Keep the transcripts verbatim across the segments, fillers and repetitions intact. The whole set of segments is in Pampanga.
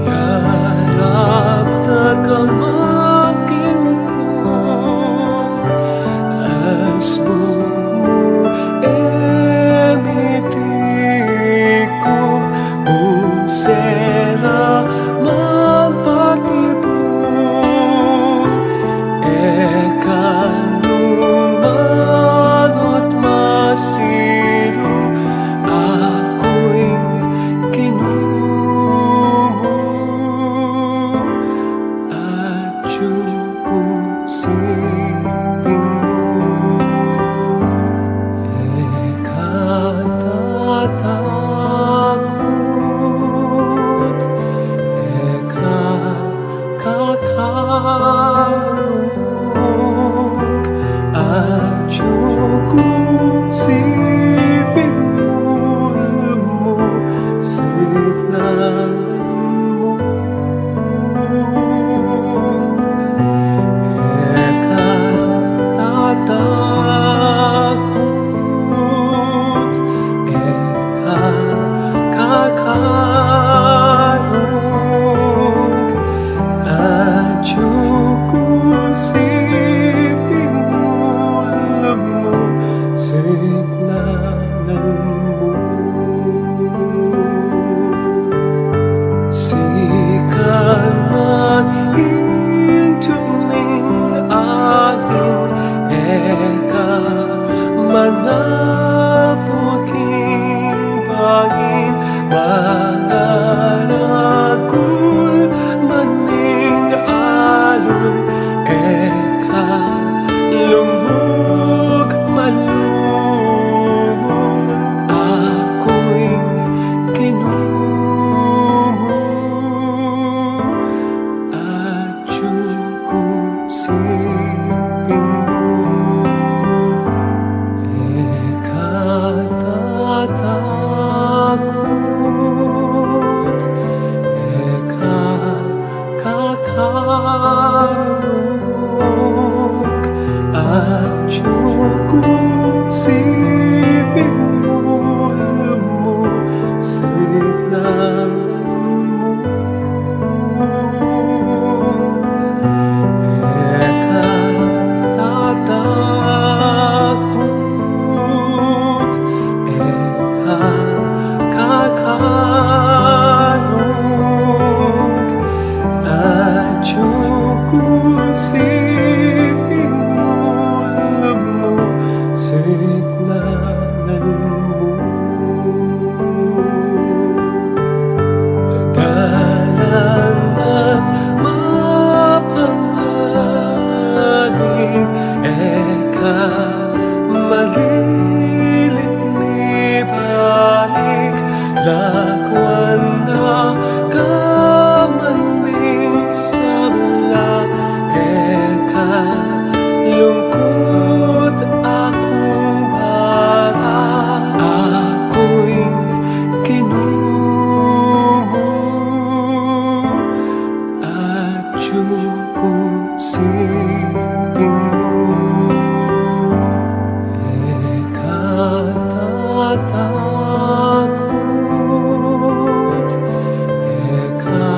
Yarap da ka man king lugud, asbun mu e mitikum, unsera man patibun, e ka lumanut masilu, aku ing Ginu mu, atyu ku siping mu. E ka tatakut, e ka kakalung, atyu ku siping mu, lumusignan mu. E ka tatakut, e ka kakalung, atyu ku siping mu, lumusignan mu. Sikan man ing duming angin, e ka manapuk king bangin, mangaragul man ing alung, e ka lungug malumug, aku ing Ginu mu, atyu ku siping mu. E ka tatakut, e ka kakalung, atyu ku siping mu, lumusignan mu. E ka tatakut, e ka kakalung, atyu ku siping mu, lumusignan mu. Dalan man mapanganib, e ka malilit mibalik, lakwan da ka man ding sabla, e ka lungkut, aku ing bala, aku ing Ginu mu, atyu ku siping mu. E ka tatakut, e ka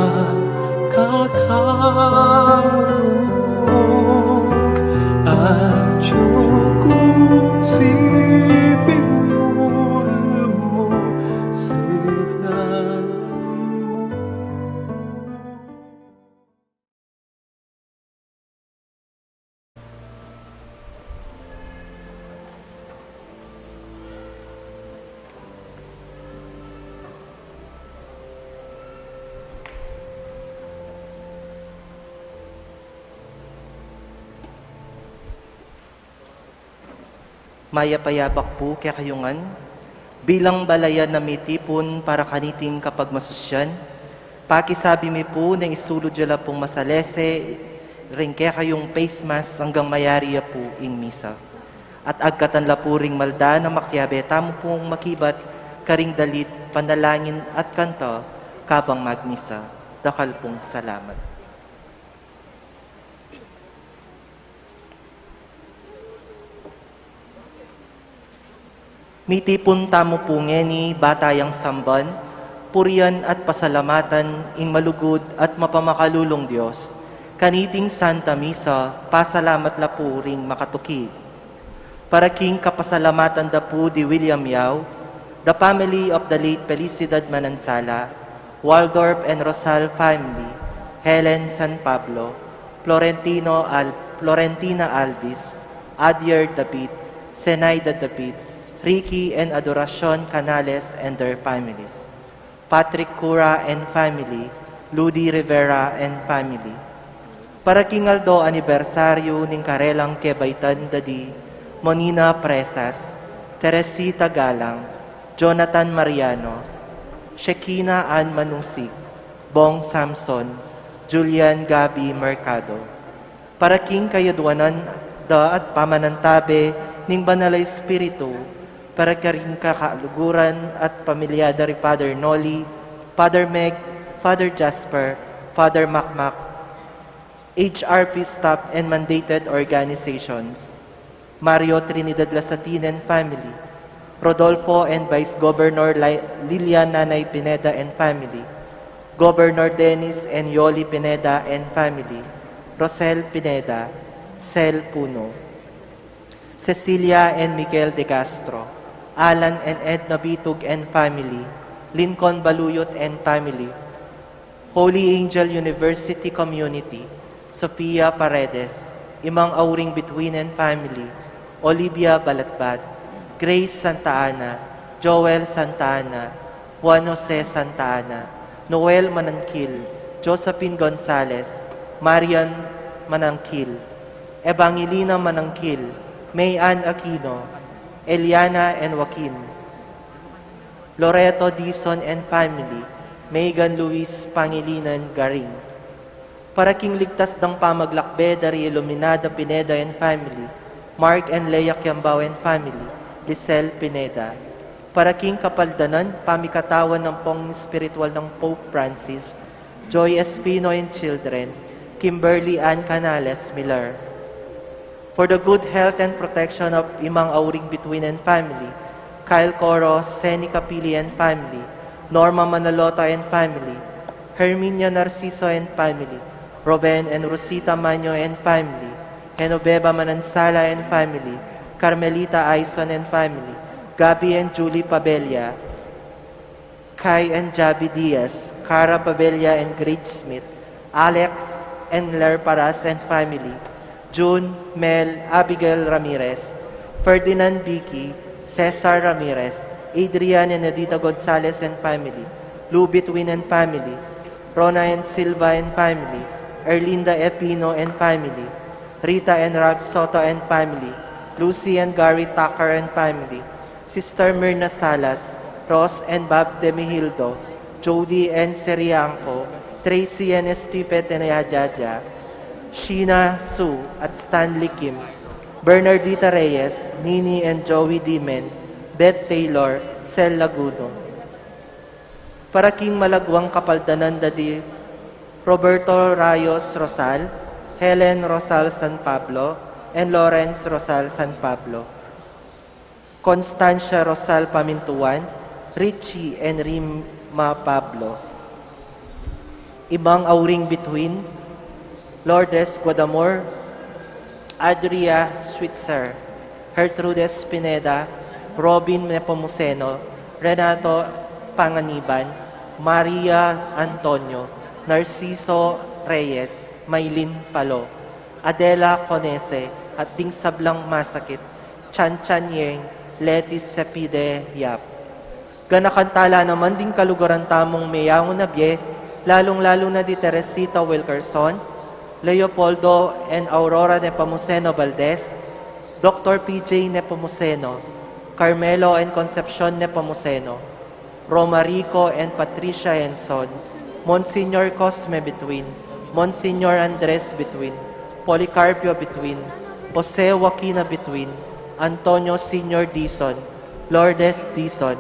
kakalung, atyu ku siping mu, lumusignan mu. Mayap a yabak pu kekayu ngan. Bilang balayan a mitipun para kaniting kapagmasusyan, pakisabi mi pu neng isulud ya la pung masalese ring kekayung face mask anggang mayari ya pu ing misa. At agkatan la pu ring malda nang makiabe tamu pung makibat karing dalit, panalangin at kanta kabang magmisa. Dakal pung salamat. Mitipun tamu pu ngeni, ba tayang samban, purian at pasalamatan ing malugud at mapamakalulung Dios. Kaniting Santa Misa, pasalamat la pu ring makatukid. Para king kapasalamatan da pu di William Yao, the family of the late Felicidad Manansala, Waldorf and Rosal family, Helen San Pablo, Florentino Al-, Florentina Alvis, Adier David, Zenaida David, Ricky and Adoracion Canales and their families. Patrick Cura and family, Ludi Rivera and family. Para king aldo anibersaryu ning karelang kebaitan da di Monina Presas, Teresita Galang, Jonathan Mariano, Shekina Ann Manusig, Bong Samson, Julian Gabi Mercado. Para king kayadwanan da at pamanantabe ning Banal a Espiritu, para karing kakaluguran at pamilya da ri Father Noli, Father Meg, Father Jasper, Father Makmak, H R P staff and mandated organizations, Mario Trinidad Lasatin and family, Rodolfo and Vice Governor Li-, Lilian Nanay Pineda and family, Governor Dennis and Yoli Pineda and family, Rosel Pineda, Sel Puno, Cecilia and Miguel de Castro, Alan and Edna Bitug and family, Lincoln Baluyot and family, Holy Angel University Community, Sofia Paredes, Imang Auring Bituin and family, Olivia Balatbat, Grace Santa Ana, Joel Santa Ana, Juan Jose Santa Ana, Noel Manangkil, Josephine Gonzalez, Marian Manangkil, Evangelina Manangkil, May Ann Aquino, Eliana and Joaquin, Loreto Dizon and family, Megan Luis Pangilinan Garing. Para king ligtas dang pamaglakbe da ri Iluminada Pineda and family, Mark and Lea Kiambao and family, Lisel Pineda. Para king kapaldanan pamikatawan ampong espiritual nang Pope Francis, Joy Espino and children, Kimberly Ann Canales Miller. For the good health and protection of Imang Auring Bituin and family, Kyle Coro, Seni Capili and family, Norma Manalota and family, Herminia Narciso and family, Ruben and Rosita Maño and family, Genoveva Manansala and family, Carmelita Aison and family, Gabby and Julie Pabella, Kai and Javi Diaz, Cara Pabella and Grid Smith, Alex and Ler Paras and family, June, Mel, Abigail Ramirez, Ferdinand, Vicky, Cesar Ramirez, Adrian and Edita Gonzalez and family, Lou Bituin and family, Rona and Silva and family, Erlinda Epino and family, Rita and Ralph Soto and family, Lucy and Gary Tucker and family, Sister Myrna Salas, Ross and Bob Demihildo, Jody and Serianco, Tracy and Estipe Tenayajaja, Sheena Sue at Stanley Kim, Bernardita Reyes, Nini and Joey Dimen, Beth Taylor, Sel Laguno. Para king malagwang kapaldanan da di Roberto Rayos Rosal, Helen Rosal San Pablo, and Lawrence Rosal San Pablo. Constancia Rosal Pamintuan, Richie and Rima Pablo. Imang Auring Bituin, Lourdes Guadamor, Adria Switzer, Gertrudes Pineda, Robin Nepomuceno, Renato Panganiban, Maria Antonio, Narciso Reyes, Maylin Palo, Adela Conese, at ding sablang masakit, Chan Chan Yeng, Letty Sepide Yap. Ganakan tala naman ding kaluguran tamung meyangu na bie, lalung-lalu na di Teresita Wilkerson, Leopoldo and Aurora Nepomuceno Valdez, Doktor P J Nepomuceno, Carmelo and Concepcion Nepomuceno, Roma Rico and Patricia Henson, Monsignor Cosme Bituin, Monsignor Andres Bituin, Policarpio Bituin, Jose Joaquina Bituin, Antonio Senior Dizon, Lourdes Dizon,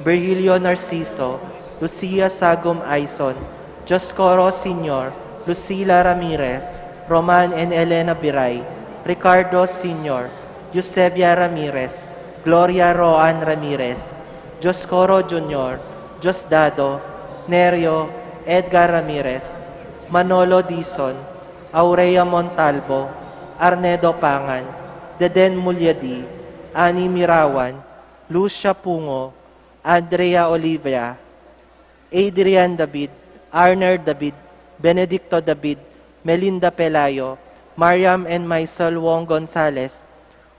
Virgilio Narciso, Lucia Sagum Aison, Dioscoro Senior, Lucila Ramirez, Roman and Elena Biray, Ricardo Senior, Eusebia Ramirez, Gloria Roan Ramirez, Dioscoro Junior, Diosdado, Nerio, Edgar Ramirez, Manolo Dizon, Aurea Montalvo, Arnedo Pangan, Deden Mulyadi, Annie Mirawan, Lucia Pungo, Andrea Olivia, Adrian David, Arner David, Benedicto David, Melinda Pelayo, Mariam and Maisel Wong Gonzales,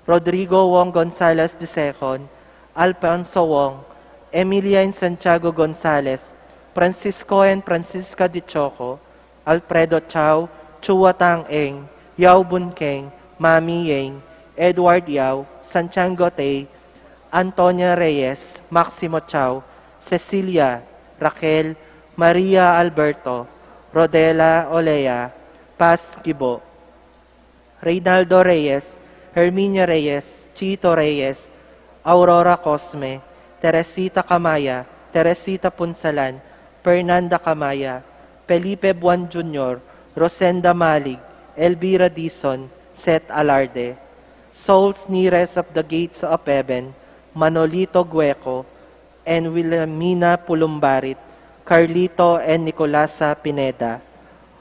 Rodrigo Wong Gonzales the second, Alfonso Wong, Emilia and Santiago Gonzales, Francisco and Francisca de Choco, Alfredo Chao, Chua Tang Eng, Yao Bun Keng, Mami Yeng, Edward Yao, Santiago Tay, Antonia Reyes, Maximo Chao, Cecilia, Raquel, Maria Alberto, Rodela Olea, Paz Gibo, Reynaldo Reyes, Herminia Reyes, Chito Reyes, Aurora Cosme, Teresita Camaya, Teresita Punsalan, Fernanda Camaya, Felipe Buan Junior, Rosenda Malig, Elvira Dizon, Seth Alarde, Souls Nearest of the Gates of Heaven, Manolito Gueco, and Wilhelmina Pulumbarit, Carlito and Nicolasa Pineda,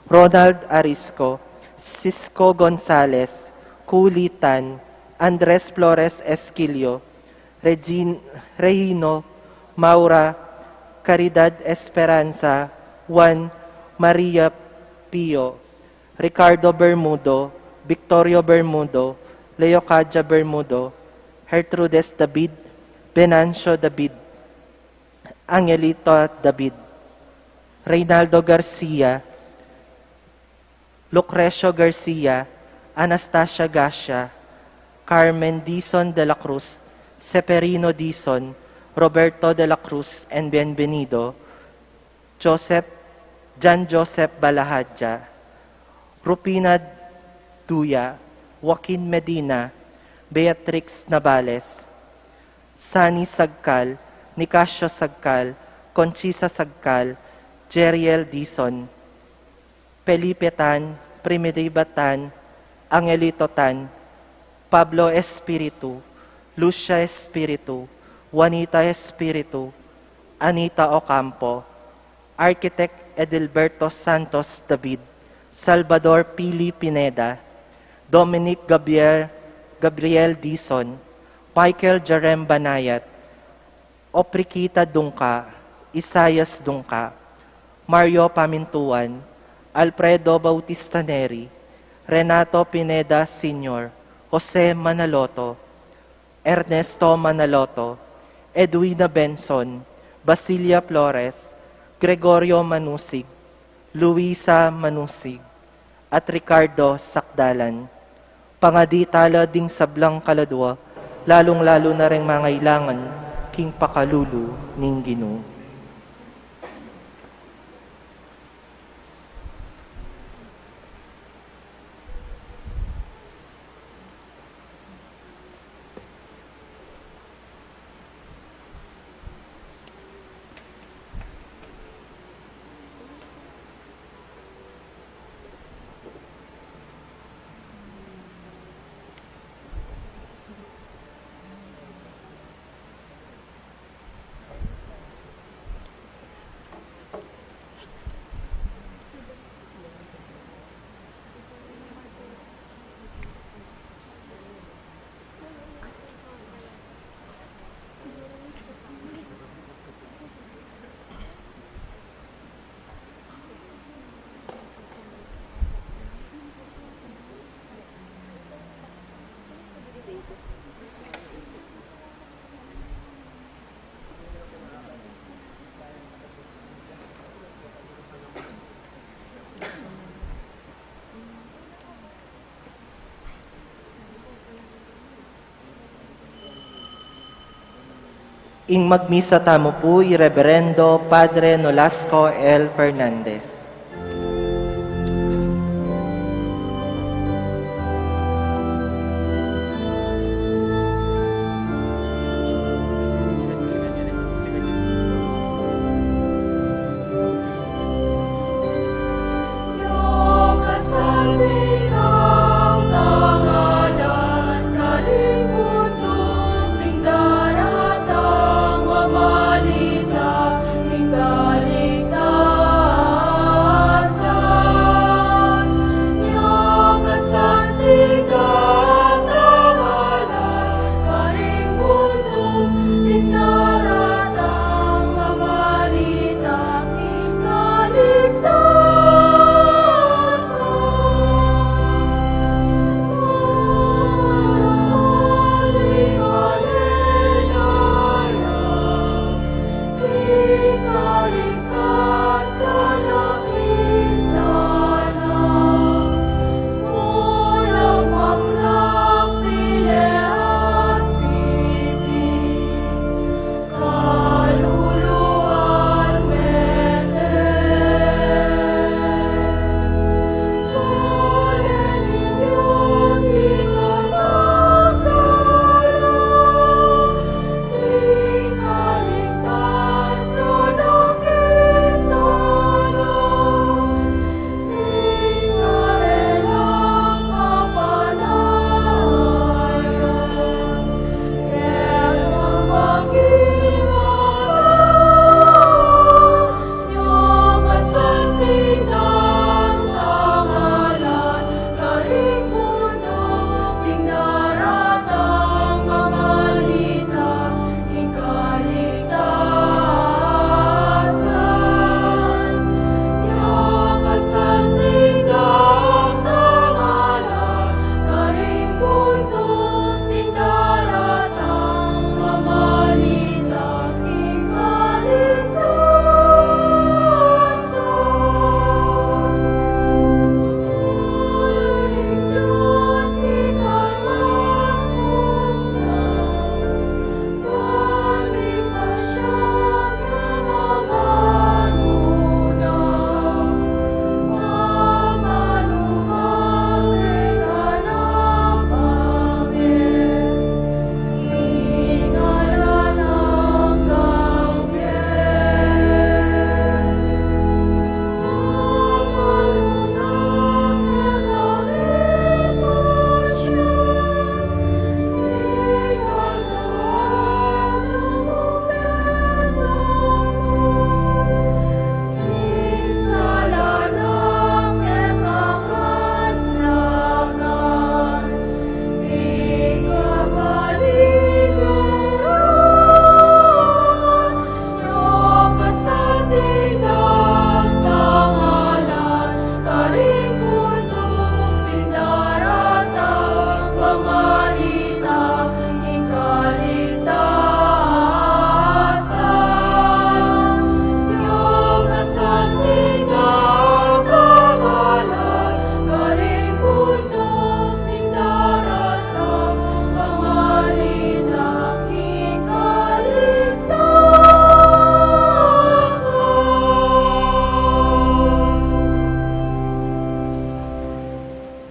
Ronald Arisco, Cisco Gonzales, Kulitan, Andres Flores Esquilio, Regin-, Reino, Maura, Caridad Esperanza, Juan, Maria Pio, Ricardo Bermudo, Victorio Bermudo, Leocadia Bermudo, Gertrudes David, Venancio David, Angelita David, Reynaldo Garcia, Lucrecio Garcia, Anastasia Garcia, Carmen Dizon de la Cruz, Seferino Dizon, Roberto de la Cruz, and Bienvenido, Joseph, John Joseph Balahadja, Rufina Duya, Joaquin Medina, Beatrix Navales, Sani Sagkal, Nicasio Sagkal, Conchisa Sagkal, Jeriel Dizon, Felipe Tan, Primitiva Tan, Angelito Tan, Pablo Espiritu, Lucia Espiritu, Juanita Espiritu, Anita Ocampo, Architect Edilberto Santos David, Salvador Pili Pineda, Dominic Gabriel, Gabriel Dizon, Michael Jerem Banayat, Oprikita Dungka, Isaias Dungka, Mario Pamintuan, Alfredo Bautista Neri, Renato Pineda Senior, Jose Manaloto, Ernesto Manaloto, Edwina Benson, Basilia Flores, Gregorio Manusig, Luisa Manusig, at Ricardo Sakdalan. Pangadi tala ding sablang kaladua, lalung-lalu na reng mangailangan king pakalulu ning Ginu. Ing magmisa tamu pu i Reberendo Padre Nolasco L. Fernandez.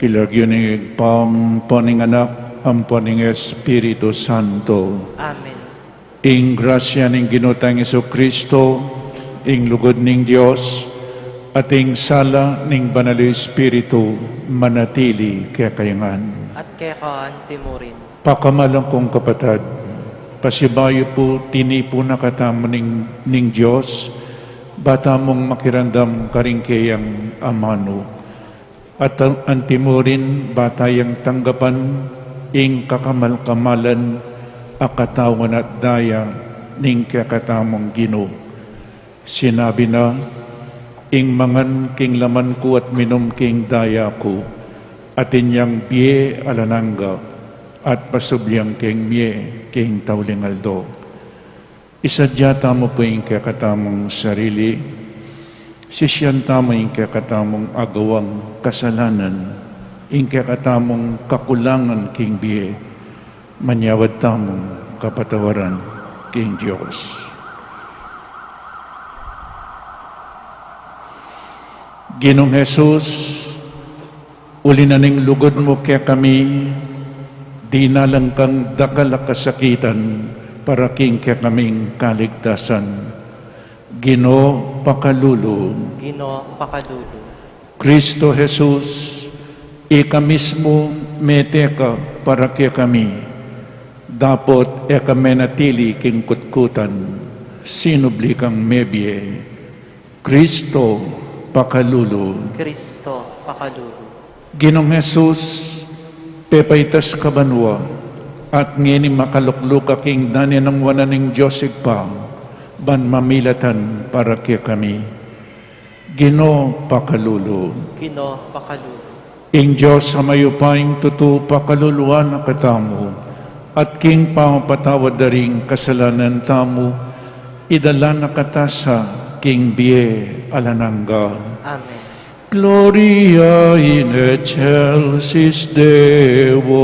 King lagyu ning Ibpa, ampo ning Anak, ampo ning Espiritu Santo. Amen. Ing grasya ning Ginu tang Jesucristo, ing lugud ning Dios, at ing sala ning Banal a Espiritu, manatili kekayu ngan. At keka antimurin. Pakamalan kung kapatad, pasibayu pu tinipu na katamu ning, ning Dios, ba tamung makiramdam karing keyang amanu. At an-, antimurin ba tayang tanggapan ing kakamal-kamalan a katawan at daya ning kekatamung Ginu. Sinabi na, "Ing mangan king laman ku at minum king daya ku, atin yang bie alang angga, at pasubli yang keng mie king tauling aldo." Isadya tamu pu ing kekatamung sarili, sisian tamu ing kekatamung agawang kasalanan, ing kekatamung kakulangan king bie, manyawad tamung kapatawaran king Dios. Ginung Jesus, uli na ning lugud mu kekami, dinalan kang dakal a kasakitan para king kekaming kaligtasan. Ginu, pakalulu. Ginu, pakalulu. Kristo Jesus, ika mismu mete ka para kekami. Dapot e ka menatili king kutkutan, sinubli kang mebie. Kristo, pakalulu. Kristo, pakalulu. Ginung Jesus, pepaitas ka banua, at ngeni makaluklu ka king danin nang wanan ning Dios Ibpa, ban mamilatan para kekami. Ginu, pakalulu. Ginu, pakalulu. Ing Dios a mayupayang tutu pakaluluan na katamu, at king pamapatawad da ring kasalanan tamu, idala na kata sa king bie alang angga. Amen. Gloria in excelsis Deo.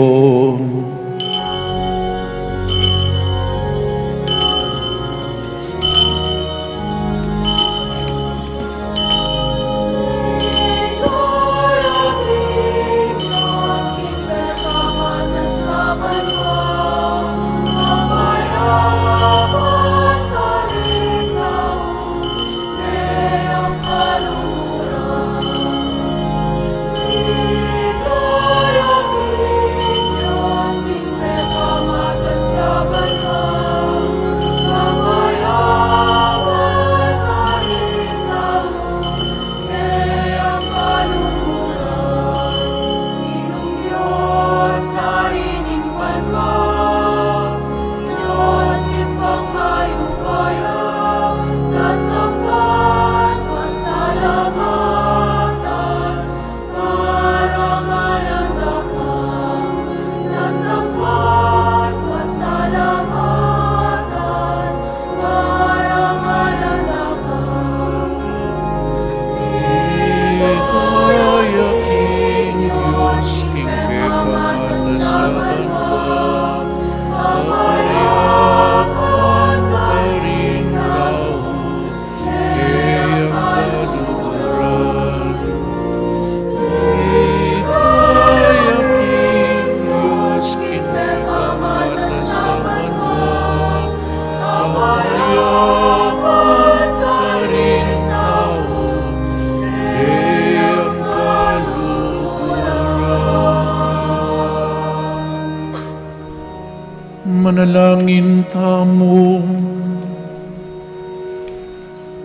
Manalangin tamu.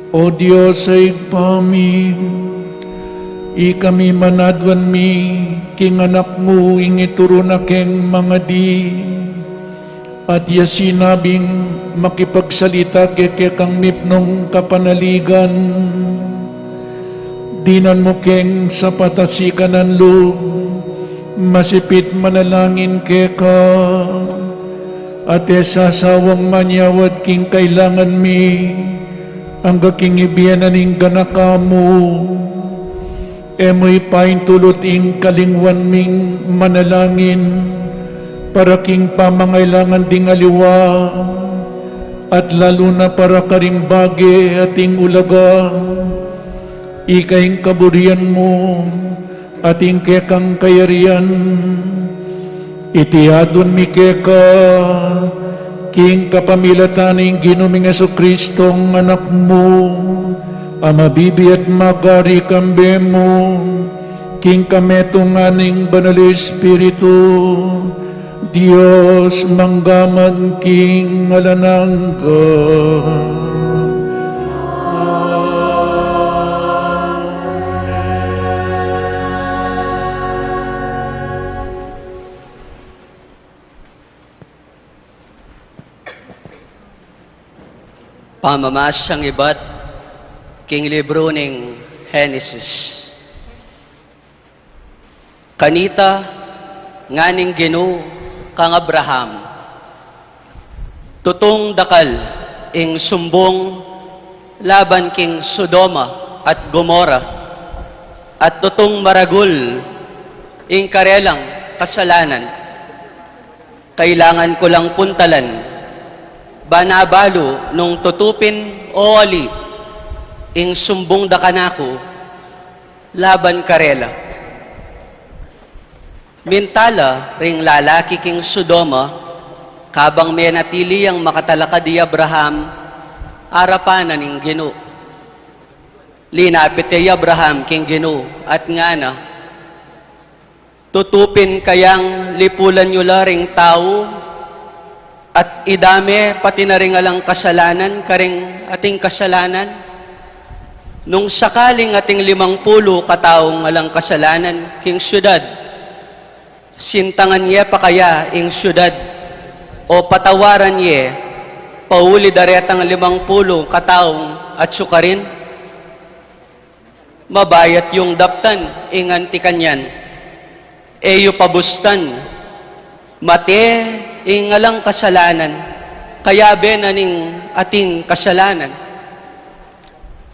O Dios a Ibpa mi, ikami manaduan mi king Anak mu ing ituru na keng mangadi, at ya sinabing makipagsalita kekami king mipnung kapanaligan. Dinan mu keng sapat a sikanan lub, masipit manalangin keka, at e sasawang manyawad king kailangan mi, angga king ibie na ning ganaka mu. E mu ipaintulut ing kalingwan ming manalangin para king pamangailangan ding aliwa, at lalu na para karing bage at ing ulaga, ika ing kaburian mu, At ing kekang kayarian, iti adwan mi keka, king kapamilatan ning Ginu ming Jesucristo, Anak mu, a mabibie at magari kambe mu, king kametungan ning Banal Espiritu, Dios mangga man king alang angga. Pamamasang ibat king libru ning Henesis. Kanita, ngana ning Ginu kang Abraham, tutung dakal ing sumbung laban king Sodoma at Gomorra, at tutung maragul ing karelang kasalanan. Kailangan ku lang puntalan, ban abalu nung tutu pin o ali ing sumbung da kanaku laban karela. Minta la ring lalaki king Sodoma, kabang menatili yang makatalakad i Abraham arapan na ning Ginu. Linapit ya i Abraham king Ginu at ngana, tutu pin kayang lipulan yu la ring tau, at idame pati na ring alang kasalanan karing ating kasalanan? Nung sakaling ating limang pulu kataung alang kasalanan king siudad, sintangan ye pa kaya ing siudad, o patawaran ye pauli da retang limang pulu kataung atsu karin? Mabayat yung daptan ing anti kanyan. E yu pabustan, mate ing alang kasalanan, kayabe na ning ating kasalanan.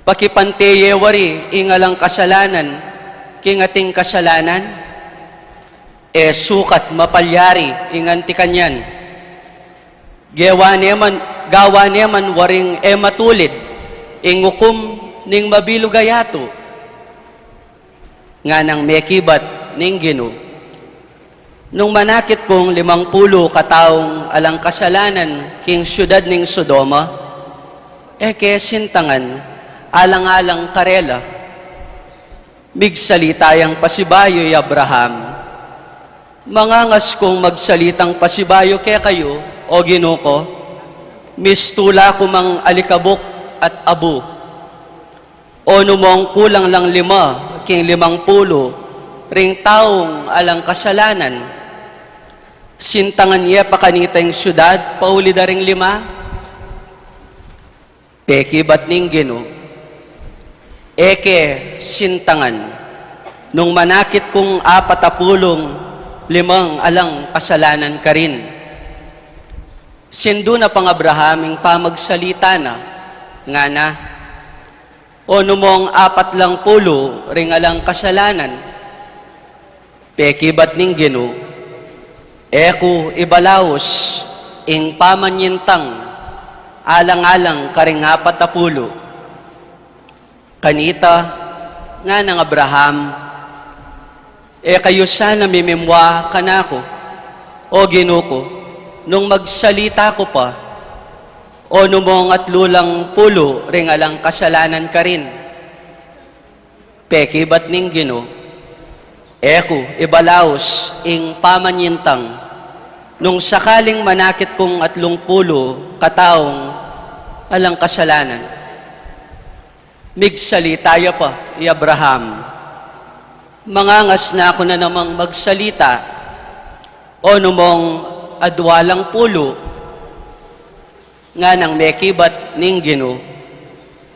Pakipante ye wari ing alang kasalanan king ating kasalanan, e sukat mapalyari ing anti kanyan. Gawa ne man, gawa ne man waring e matulid ing ukum ning mabilug a yatu. Nganang mekibat ning Ginu, nung manakit kung limang pulu kataung alang kasalanan king siudad ning Sodoma, e ke sintangan alang-alang karela. Migsalita yang pasibayu i Abraham, mangangas kung magsalitang pasibayu kekayu, o Ginu ku, mistula ku mang alikabuk at abu. O numong kulang lang lima king limang pulu ring taung alang kasalanan, sintangan ye pa kanita ing siudad pauli da ring lima? Pekibat ning Ginu, e ke sintangan nung manakit kung apat a pulung limang alang kasalanan karin. Sindu na pang Abraham ing pamagsalita na, ngana, o numong apat lang pulu ring alang kasalanan? Pekibat ning Ginu, e ku ibalaus ing pamanyintang alang-alang karing apat a pulu. Kanita, nganang Abraham, e kayu sana mimimwa kanaku, o Ginu ku, nung magsalita ku pa, o numong atlu lang pulu ring alang kasalanan karin? Pekibat ning Ginu, e ku ibalaus ing pamanyintang nung sakaling manakit kung atlung pulu kataung alang kasalanan. Migsalita ya pa i Abraham, mangangas na ku na namang magsalita, o numong adwa lang pulu? Nganang mekibat ning Ginu,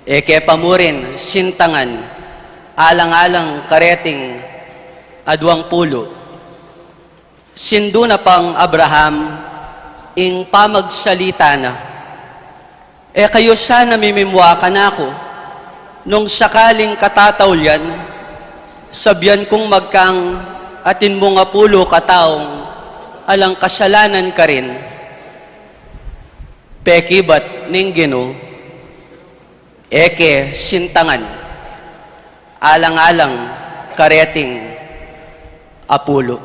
e ke pa murin sintangan alang-alang kareting adwang pulu. Sindu na pang Abraham ing pamagsalita na, e kayu sana mimimwa kanaku, nung sakaling katataulian, sabian kung magkang atin mu nga pulu kataung alang kasalanan karin? Pekibat ning Ginu, e ke sintangan alang-alang kareting Apulu.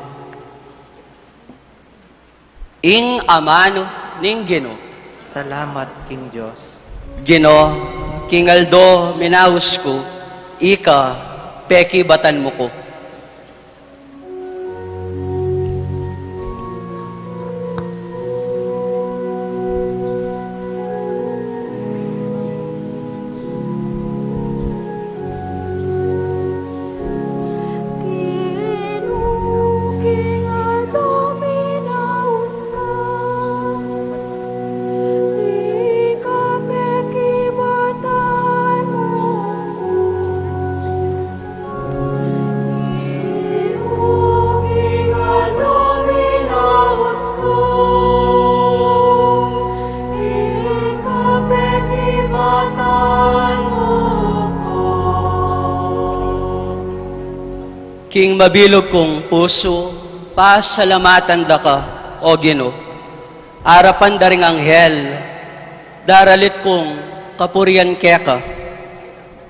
Ing amanu ning Ginu. Salamat king Dios. Ginu, king aldo minaus ku, ika pekibatan mu ku. King mabilug kung pusu, pasalamatan da ka, O Ginu. Arapan da ring anghel, daralit kung kapurian keka.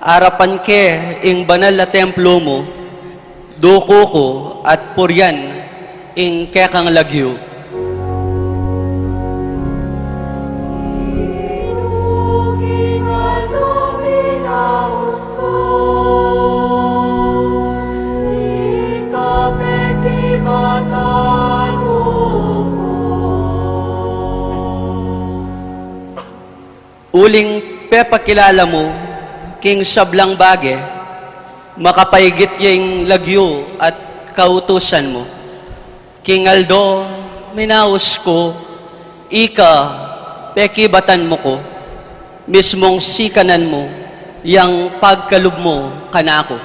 Arapan ke ing banal a templo mu, duku ku at purian ing kekang lagyu. Uling pepakilala mu king sablang bage, makapaigit ya ing lagyu at kautusan mu. King aldo minaus ku, ika pekibatan mu ku, mismung sikanan mu yang pagkalub mu kanaku.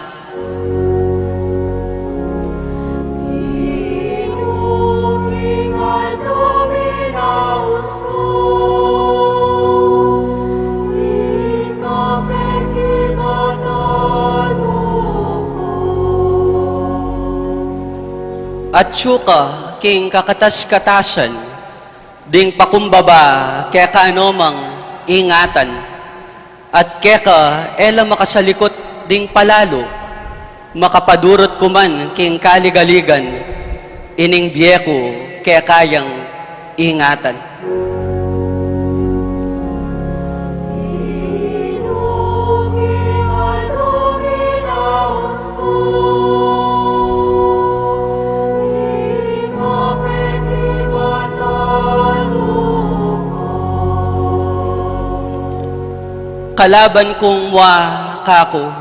Atyu ka king kakatas-katasan, ding pakumbaba keka no mang ingatan, at keka e la makasalikut ding palalu, makapadurut ku man king kaligaligan, ining bie ku keka yang ingatan. Kalaban kung mua kaku,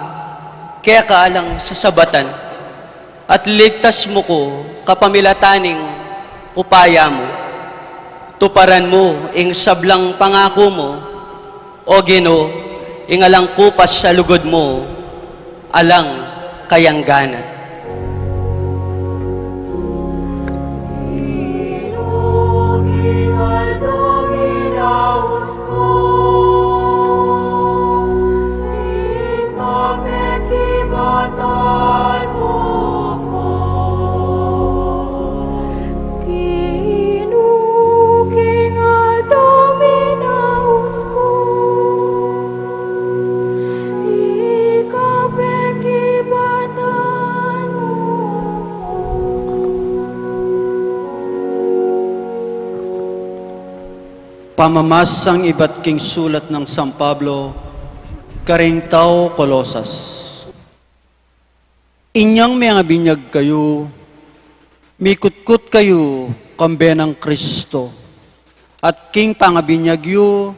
keka alang sasabatan, at ligtas mu ku kapamilatan ning upaya mu. Tuparan mu ing sablang pangaku mu, O Ginu, ing alang kupas a lugud mu alang kayangganan. Pamamasang ibat king sulat nang San Pablo karing tau Colosas. Inyang mengabinyag kayu, mikutkut kayu kambe nang Kristo. At king pangabinyag yu,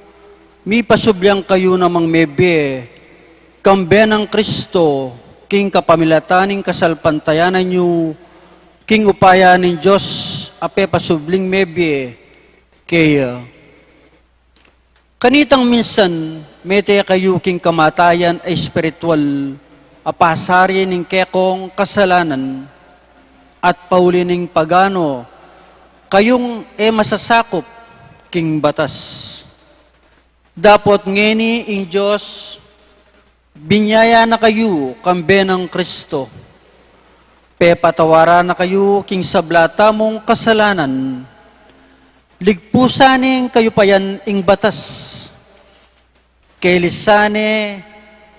mipasubli kayu namang mebie kambe nang Kristo, king kapamilatan ning kasalpantayanan yu king upaya ning Dios a pepasubling mebie keya. Kanitang minsan, mete kayu king kamatayan a espiritual a pasari ning kekong kasalanan, at pauli ning pagano kayung e masasakup king batas. Dapot ngeni ing Dios binyaya na kayu kambe nang Kristo. Pepatawaran na kayu king sabla tamung kasalanan. Ligpusan ning kayupayan ing batas. Kelisan ne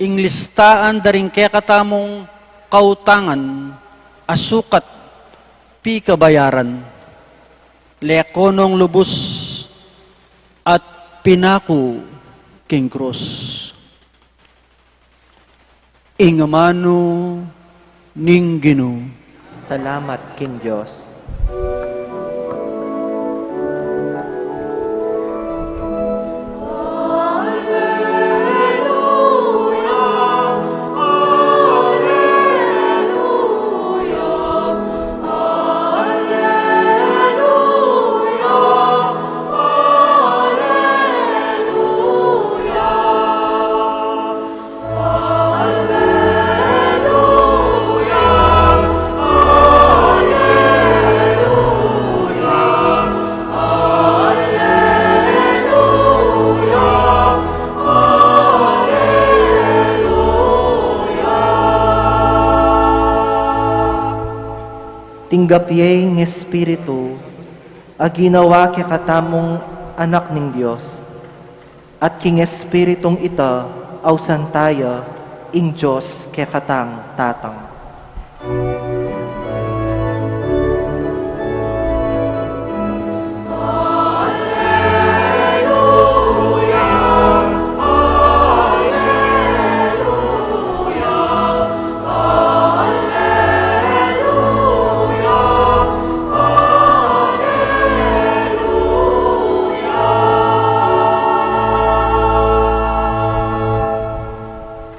ing listaan da ring kekatamung kautangan a sukat pikabayaran, leko nong lubus at pinaku king krus. Ing amanu ning Ginu. Salamat king Dios. Tinggap ye ing Espiritu a ginawa kekatamung anak ning Dios, at king Espiritung ita ausan taya ing Dios kekatang Tatang.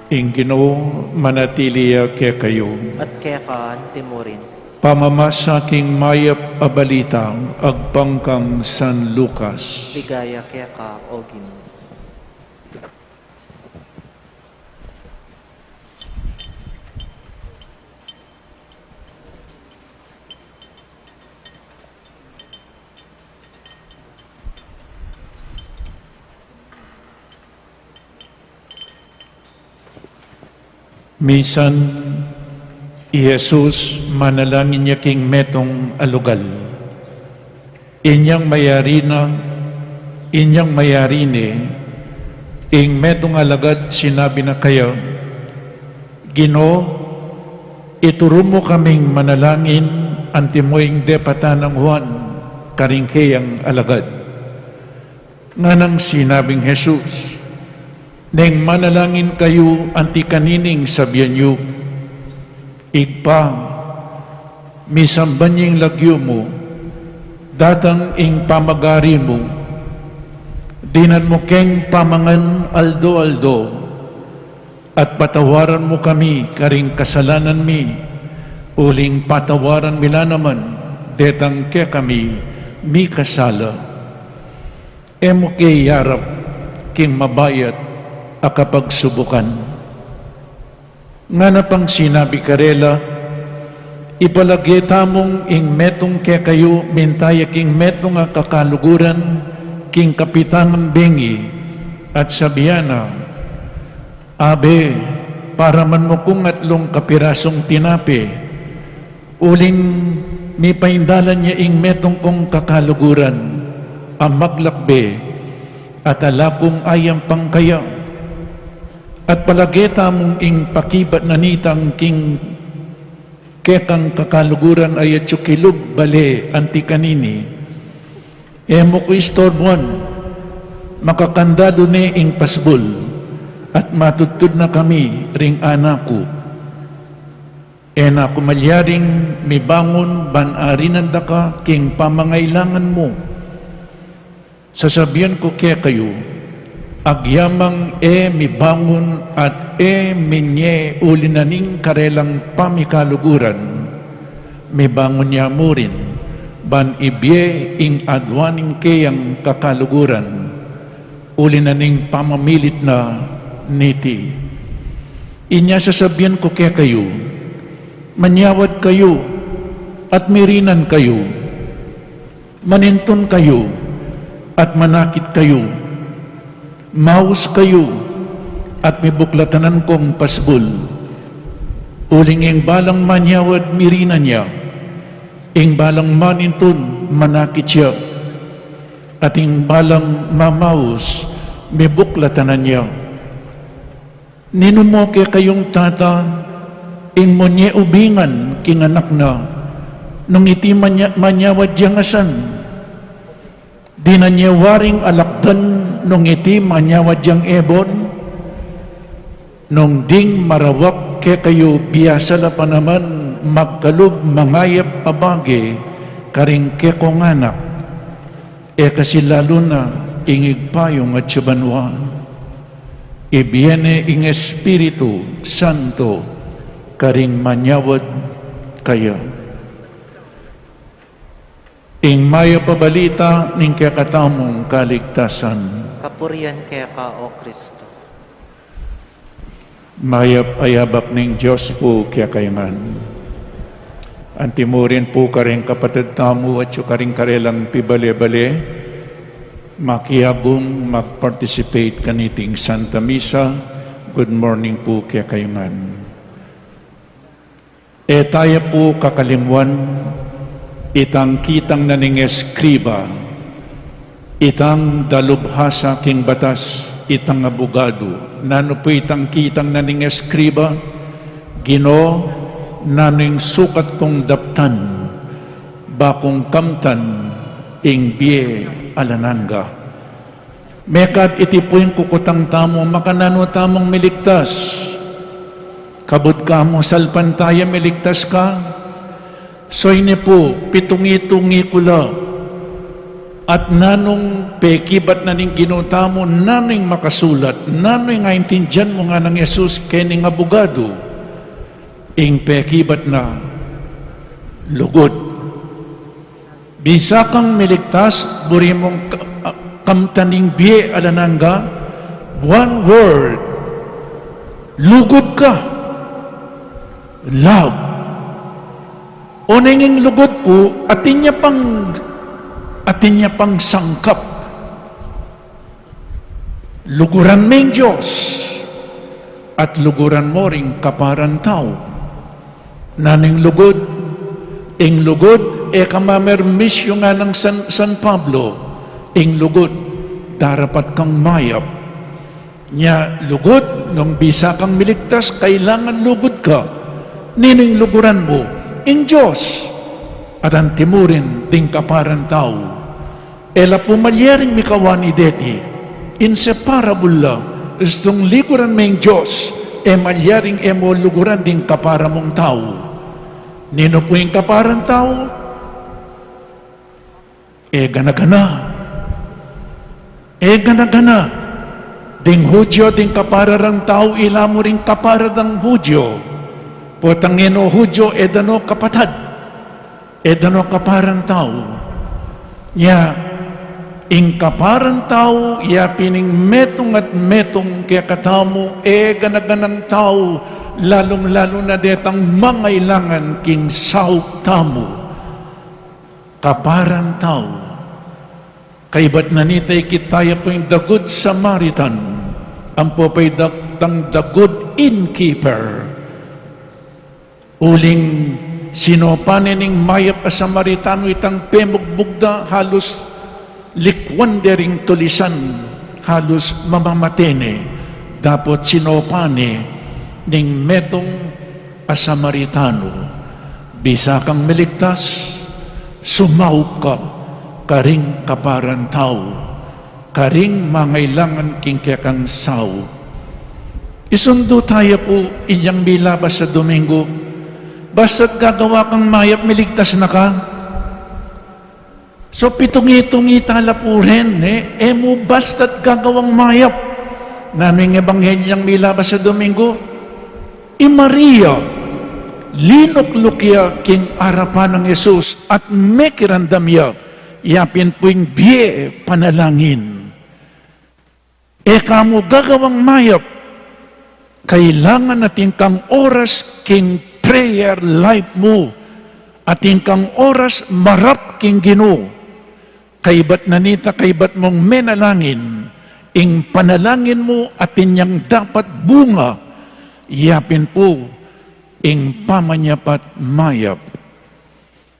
Ing Ginu manatili ya kekayu. At keka antimurin. Pamamasa king mayap a balita agpang kang San Lucas. Ligaya keka, O Ginu. Minsan, i Jesus manalangin ya king metung a lugal. Inyang mayari na, inyang mayari ne, ing metung a alagad sinabi na kaya, Ginu, ituru mu kaming manalangin antimo ing depatan nang Juan karing keyang alagad. Nganang sinabing Jesus, Neng manalangin kayu anti kanining sabian yu, Ibpa, misamban ya ing lagyu mu, datang ing pamagari mu, dinan mu keng pamangan aldo-aldo, at patawaran mu kami karing kasalanan mi, uling patawaran mi la naman detang kekami mikasala. E mu ke iyarap king mabayat a kapagsubukan. Ngana pang sinabi karela, Ipalage tamung ing metung kekayu minta ya king metung a kakaluguran king kapitangan bengi, at sabian na, Abe, paraman mu kung atlung kapirasung tinape, uling mipaindalan ya ing metung kung kakaluguran a maglakbe, at ala kung ayampang kaya. At palage tamung ing pakibat na nitang king kekang kakaluguran a yatsu kilub bale anti kanini, E mu ku istorbuan, makakandadu ne ing pasbul, at matudtud na kami ring anak ku. E na ku malyaring mibangun ban arinan da ka king pamangailangan mu. Sasabian ku kekayu, agyamang e mibangun at e minye uli na ning karelang pamikaluguran, mibangun ya mu rin, ban ibie ing adua ning keyang kakaluguran, uli na ning pamamilit na niti. Inya sasabian ku kekayu, manyawad kayu, at mirinan kayu, manintun kayu, at manakit kayu, maus kayu, at mibuklatanan kung pasbul. Uling ing balang manyawad mirinan ya, ing balang manintun manakit ya, at ing balang mamaus mibuklatanan ya. Ninu mu kekayung tata, ing munye ubingan king anak na, Nung iti manya-, manyawad yang asan, dinan ye waring alakdan nung iti manyawad yang ebon, nung ding marawak kekayu biasa la pa naman magkalub mangayap a bage karing kekongan a, e kasi lalu na ing Ibpa yu atsu banua, ibie ne ing Espiritu Santo karing manyawad kaya. Ing mayap a balita ning kekatamung kaligtasan. Kapurian keka, O Kristo. Mayap a yabak ning Dios pu kekayu ngan. Antimurin pu karing kapatad tamu atsu karing karelang pibale-bale, makiagung mag-participate kaniting Santa Misa. Good morning pu kekayu ngan. E taya pu kakalimuan itang kitang na ning eskriba, itang dalubhasa king batas, itang abugadu. Nanu pu itang kitang na ning eskriba? Ginu, nanu ing sukat kung daptan, ba kung kamtan ing bie alang angga? Mekad iti pu ing kukutang tamu, makananu tamung miligtas? Kabud ka mu salpantaya miligtas ka? So ini pu, pitungi-tungi ku la. At nanung pekibat na ning Ginu tamu, nanu ing makasulat, nanu ing aintindian mu nganang Jesus keni ning abugadu? Ing pekibat na, lugud. Bisa kang miligtas, buri mung ka-, a-, kamtan ing bie alang angga, one word, lugud ka. Love. O neng ing lugud pu, atin ya pang, atin ya pang sangkap. Luguran me ing Dios, at luguran mo ring kaparang tau. Nanu ing lugud? Ing lugud, e ka mamermisyu nganang San, San Pablo, ing lugud, darapat kang mayap. Nya lugud, nung bisa kang miligtas, kailangan lugud ka. Ninu ing luguran mu? Ing Dios. At antimurin ding kaparang tau. E la pu malyaring mikawani deti, inseparable la. Istung liguran me ing Dios, e malyaring e mo luguran ding kapara mung tau. Ninu pu ing kaparang tau? E gana-gana. E gana-gana. Ding Hudyo, ding kapara rang tau, ila mu ring kapara dang Hudyo. Potang e no Hudyo, e da no kapatad. E da no kaparang tau. Nya, ing kaparang tau, ya pin ing metung at metung kekatamu, e gana-ganang tau, lalung-lalu na detang mangailangan king saup tamu. Kaparang tau. Kaibat na nita, ikit taya pu ing the Good Samaritan. Ampo pa itang the good innkeeper. Uling sinopa ne ning mayap a Samaritano itang pemugbug da, halus likwan de ring tulisan, halus mamamate ne, dapot sinopa ne ning metung a Samaritano. Bisa kang miligtas, sumaup ka karing kaparang tau, karing mangailangan king kekang saup. Isundu taya pu inyang milabas a Domingo. Basta't gagawa kang mayap, miligtas na ka. So, pitungi-tungi tala pu rin, e, e mu basta't gagawang mayap. Nanu ing ebanghelyu inyang milabas a Domingo? I Maria, linukluk ya king arapan nang Jesus at mekiramdam ya, ya pin pu ing bie panalangin. E ka mu gagawang mayap, kailangan atin kang oras king prayer life mu, atin kang oras marap king Ginu. Kaibat na nita, kaibat mung menalangin, ing panalangin mu atin yang dapat bunga, ya pin pu ing pamanyapat mayap.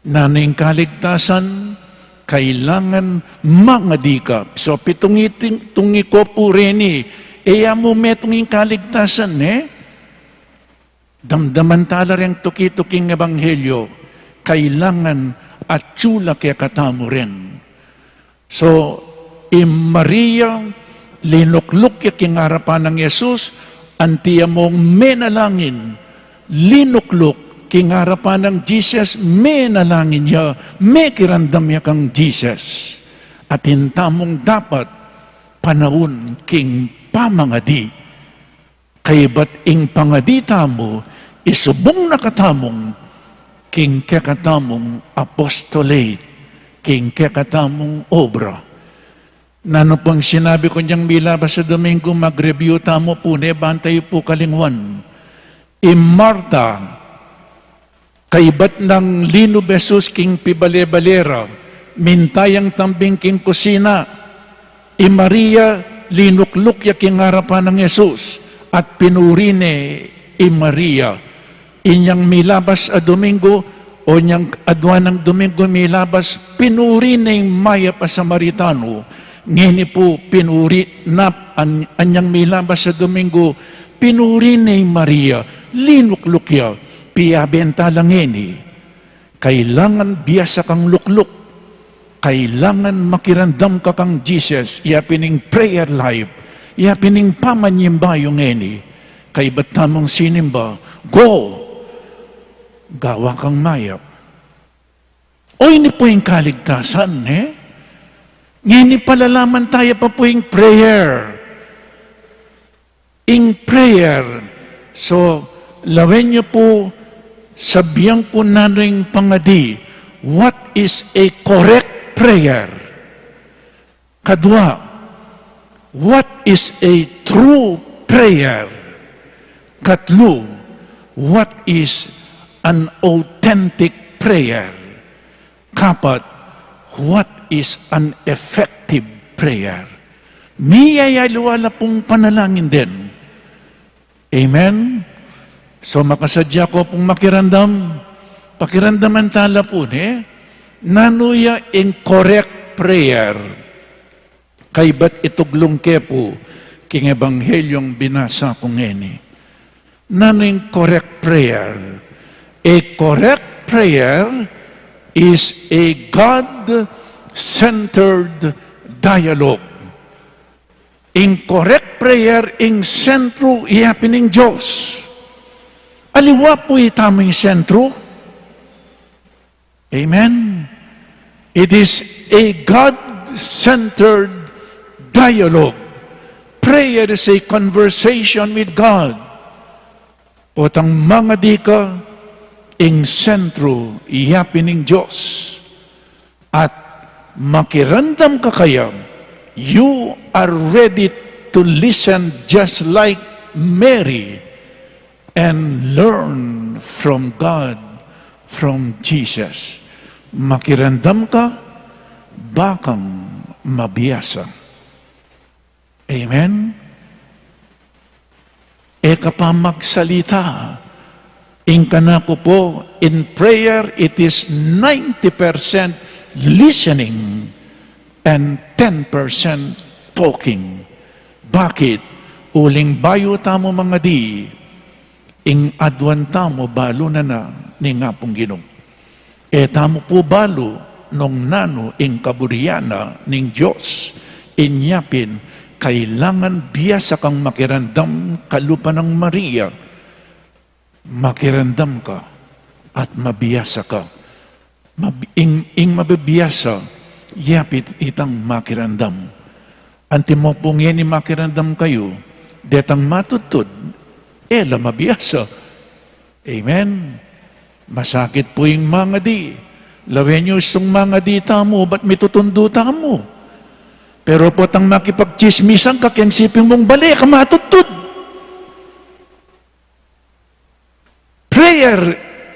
Nanu ing kaligtasan? Kailangan mangadi ka. So, pitungi-tungi ko pu reni, e ya mu metung ing kaligtasan, e? Damdaman tala reng tuki-tuking ebanghelyu. kailangan atyu la kekatamu rin. So, i Maria, linukluk ya king arapan nang Jesus, anti ya mung menalangin, linukluk king arapan nang Jesus, menalangin ya, mekiramdam ya kang Jesus. Atin tamung dapat panaun king pamangadi. Kaybat ing pangadi tamu, isubung na katamu king kekatamung apostolate, king kekatamung obra. Nanu pung sinabi ku neng milabas a Domingo, mag-review tamu pu ne, ban tayu pu kalingwan. I Marta, kaybat nang linub Jesus king pibale-bale ra, minta yang tambing king kusina. I Maria, linukluk ya king arapan nang Jesus, at pinuri ne i Maria. Inyang milabas a Domingo, o inyang adwan nang Domingo milabas, pinuri ne ing mayap a Samaritano. Ngeni pu, pinuri na, an-, anyang milabas a Domingo, pinuri ne i Maria, linukluk ya, piabenta la ngeni. Kailangan biasa kang lukluk. Kailangan makiramdam ka kang Jesus, ya pin ing prayer life, ya pin ing pamanyimba yu ngeni. Kaybat tamung sinimba, go! Gawa kang mayap. O, ini pu ing kaligtasan, e? Ngeni palalaman taya pa pu ing prayer. Ing prayer. So, lawen yu pu, sabian ku nanu ing pangadi. What is a correct prayer? Kadua, what is a true prayer? Katlu, what is an authentic prayer? Kapat, what is an effective prayer? Miyayaliwa la pung panalangin den. Amen? So, makasadya ko pung makiramdam, pakiramdaman tala pu, ne? Nanu ya ing correct prayer? Kaybat ituglung ke pu, king Ebanghelyung binasa ku ngeni. Nanu ing correct prayer? A correct prayer is a God-centered dialogue. Ing correct prayer, ing sentru, ya pin ing Dios. Aliwa pu itamu ing sentru. Amen. It is a God-centered dialogue. Prayer is a conversation with God. Potang mangadi ka, ing sentru, ya pin ing Dios. At makiramdam ka kaya, you are ready to listen just like Mary and learn from God, from Jesus. Makiramdam ka, bakang mabiasa. Amen? E ka pa magsalita. Ing kanaku pu, in prayer, it is ninety percent listening and ten percent talking. Bakit? Uling bayu tamu mangadi, ing adwan tamu balu na na ning Apung Ginu. E tamu pu balu nung nanu ing kaburian na ning Dios. Inya pin, kailangan biasa kang makiramdam kalupa nang Maria. Makiramdam ka at mabiasa ka. Mab-, ing, ing mabibiasa, yapin itang makiramdam. Antimo pu ngeni makiramdam kayu, detang matudtud, e la mabiasa. Amen. Masakit pu ing mangadi. Lawen yu istung mangadi tamu, bat mitutundu tamu. Pero potang makipagtsismisan ka, keng siping mung bale ka matudtud. Prayer,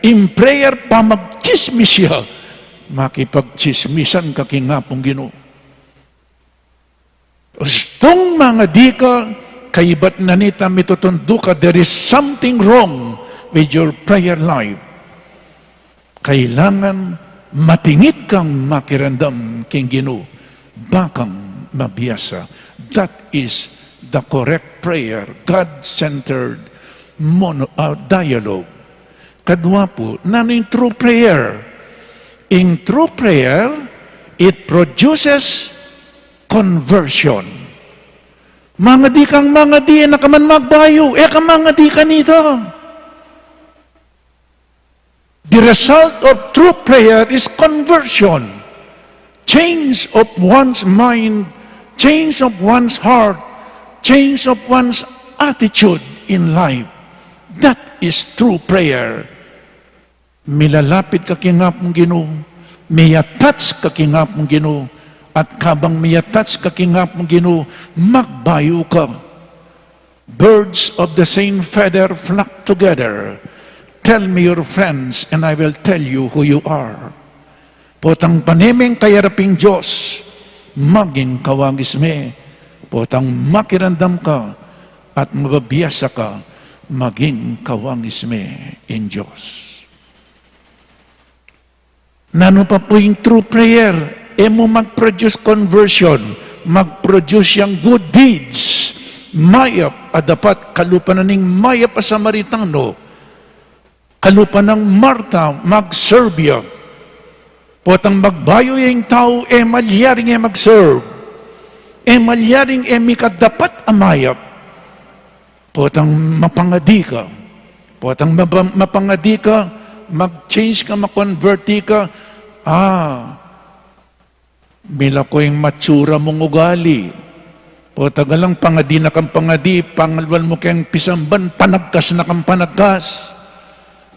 in prayer, pamagtsismis ya, makipagtsismisan ka king Apung Ginu. Ustung mangadi ka, kaybat na nita mitutundu ka, there is something wrong with your prayer life. Kailangan matingit kang makiramdam king Ginu, bakang mabiasa. That is the correct prayer, God-centered mono-, uh, dialogue. Kadua pu, nanu ing true prayer? In true prayer, it produces conversion. Mangadi kang mangadi, e na ka man magbayu, e ka mangadi kanita. The result of true prayer is conversion, change of one's mind, change of one's heart, change of one's attitude in life. That is true prayer. Milalapit ka king Apung Ginu, mi-attach ka king Apung Ginu, at kabang mi-attach ka king Apung Ginu, magbayu ka. Birds of the same feather flock together. Tell me your friends, and I will tell you who you are. Potang pane meng kayaraping Dios, maging kawangis me. Potang makiramdam ka at mabiasa ka, maging kawangis me ing Dios. Nanu pa pu ing true prayer? E mu mag-produce conversion, mag-produce yang good deeds. Mayap a dapat kalupa na ning mayap a Samaritano, kalupa nang Marta, mag-serve ya. Potang magbayu ya ing tau, e malyaring e mag-serve. E malyaring e mika dapat a mayap. Potang mapangadi ka. Potang mapa-, mapangadi ka, mag-change ka, makonberti ka. Ah, milako ing matsura mung ugali. Potang alang pangadi na kang pangadi, pangalwal mu keng pisamban, panagkas na kang panagkas.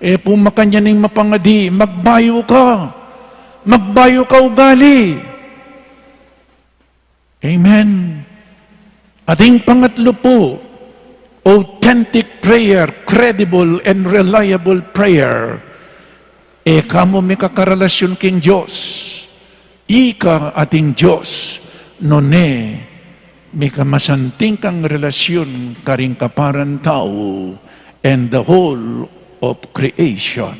E pu makanyan ing mapangadi, magbayu ka. Magbayu ka ugali. Amen. At ing pangatlu pu, authentic prayer, credible and reliable prayer. E ka mu mikakarelasyun king Dios. Ika at ing Dios, nune, mikamasanting kang relasyun karing kaparan tau and the whole of creation.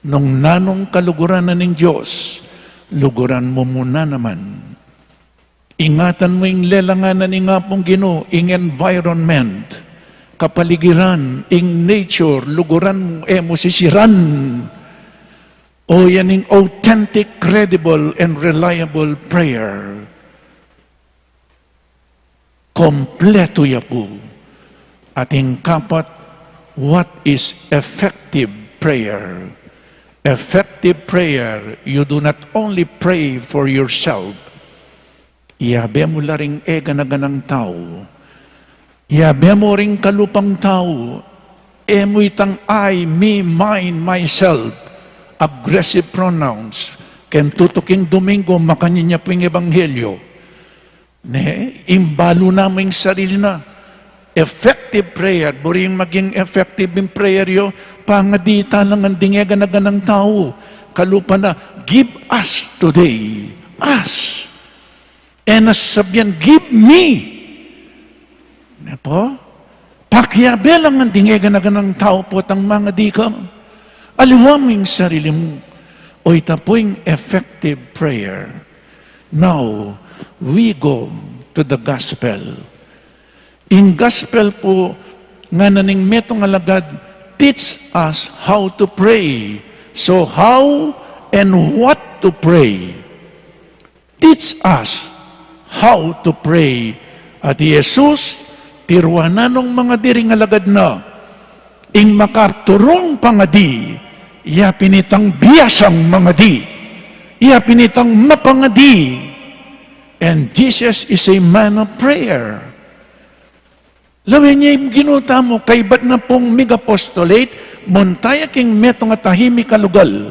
Nung nanung kaluguran na ning Dios, luguran mu mu na naman. Ingatan mu ing lelangan na ning Apung Ginu, ing environment, kapaligiran, ing nature, luguran mu, e mu sisiran. O yan ing authentic, credible, and reliable prayer. Kompletu ya pu. At ing kapat, what is effective prayer? Effective prayer, you do not only pray for yourself. Iyabe mu la ring e gana-ganang tau. Iyabe mu ring kalupang tau. E mu itang I, me, mine, myself. Aggressive pronouns. Keng tutuking Domingo, makanyan ya pu ing ebanghelyo. Ne, imbalu na mu ing sarili na. Effective prayer, buri ing maging effective ing prayer yu, pangadi ta la ngan ding e gana-ganang tau. Kalupa na, give us today. Us. E na sasabian, give me. Ne pu? Pakiabe la ngan ding e gana-ganang tau potang mangadi ka. Aliwa mu ing sarili mu. O ita pu ing effective prayer. Now, we go to the gospel. Ing gospel pu ngana ning metung a lagad teach us how to pray. So how and what to pray? Teach us how to pray. At i Jesus, tiruan na nung mangadi ring alagad na, ing makarturung pangadi, ya pin itang biasang mangadi, ya pin itang mapangadi. And Jesus is a man of prayer. Lawen ya ing Ginu tamu, kaybat na pung mig-apostolate, munta ya king metung a tahimik a lugal.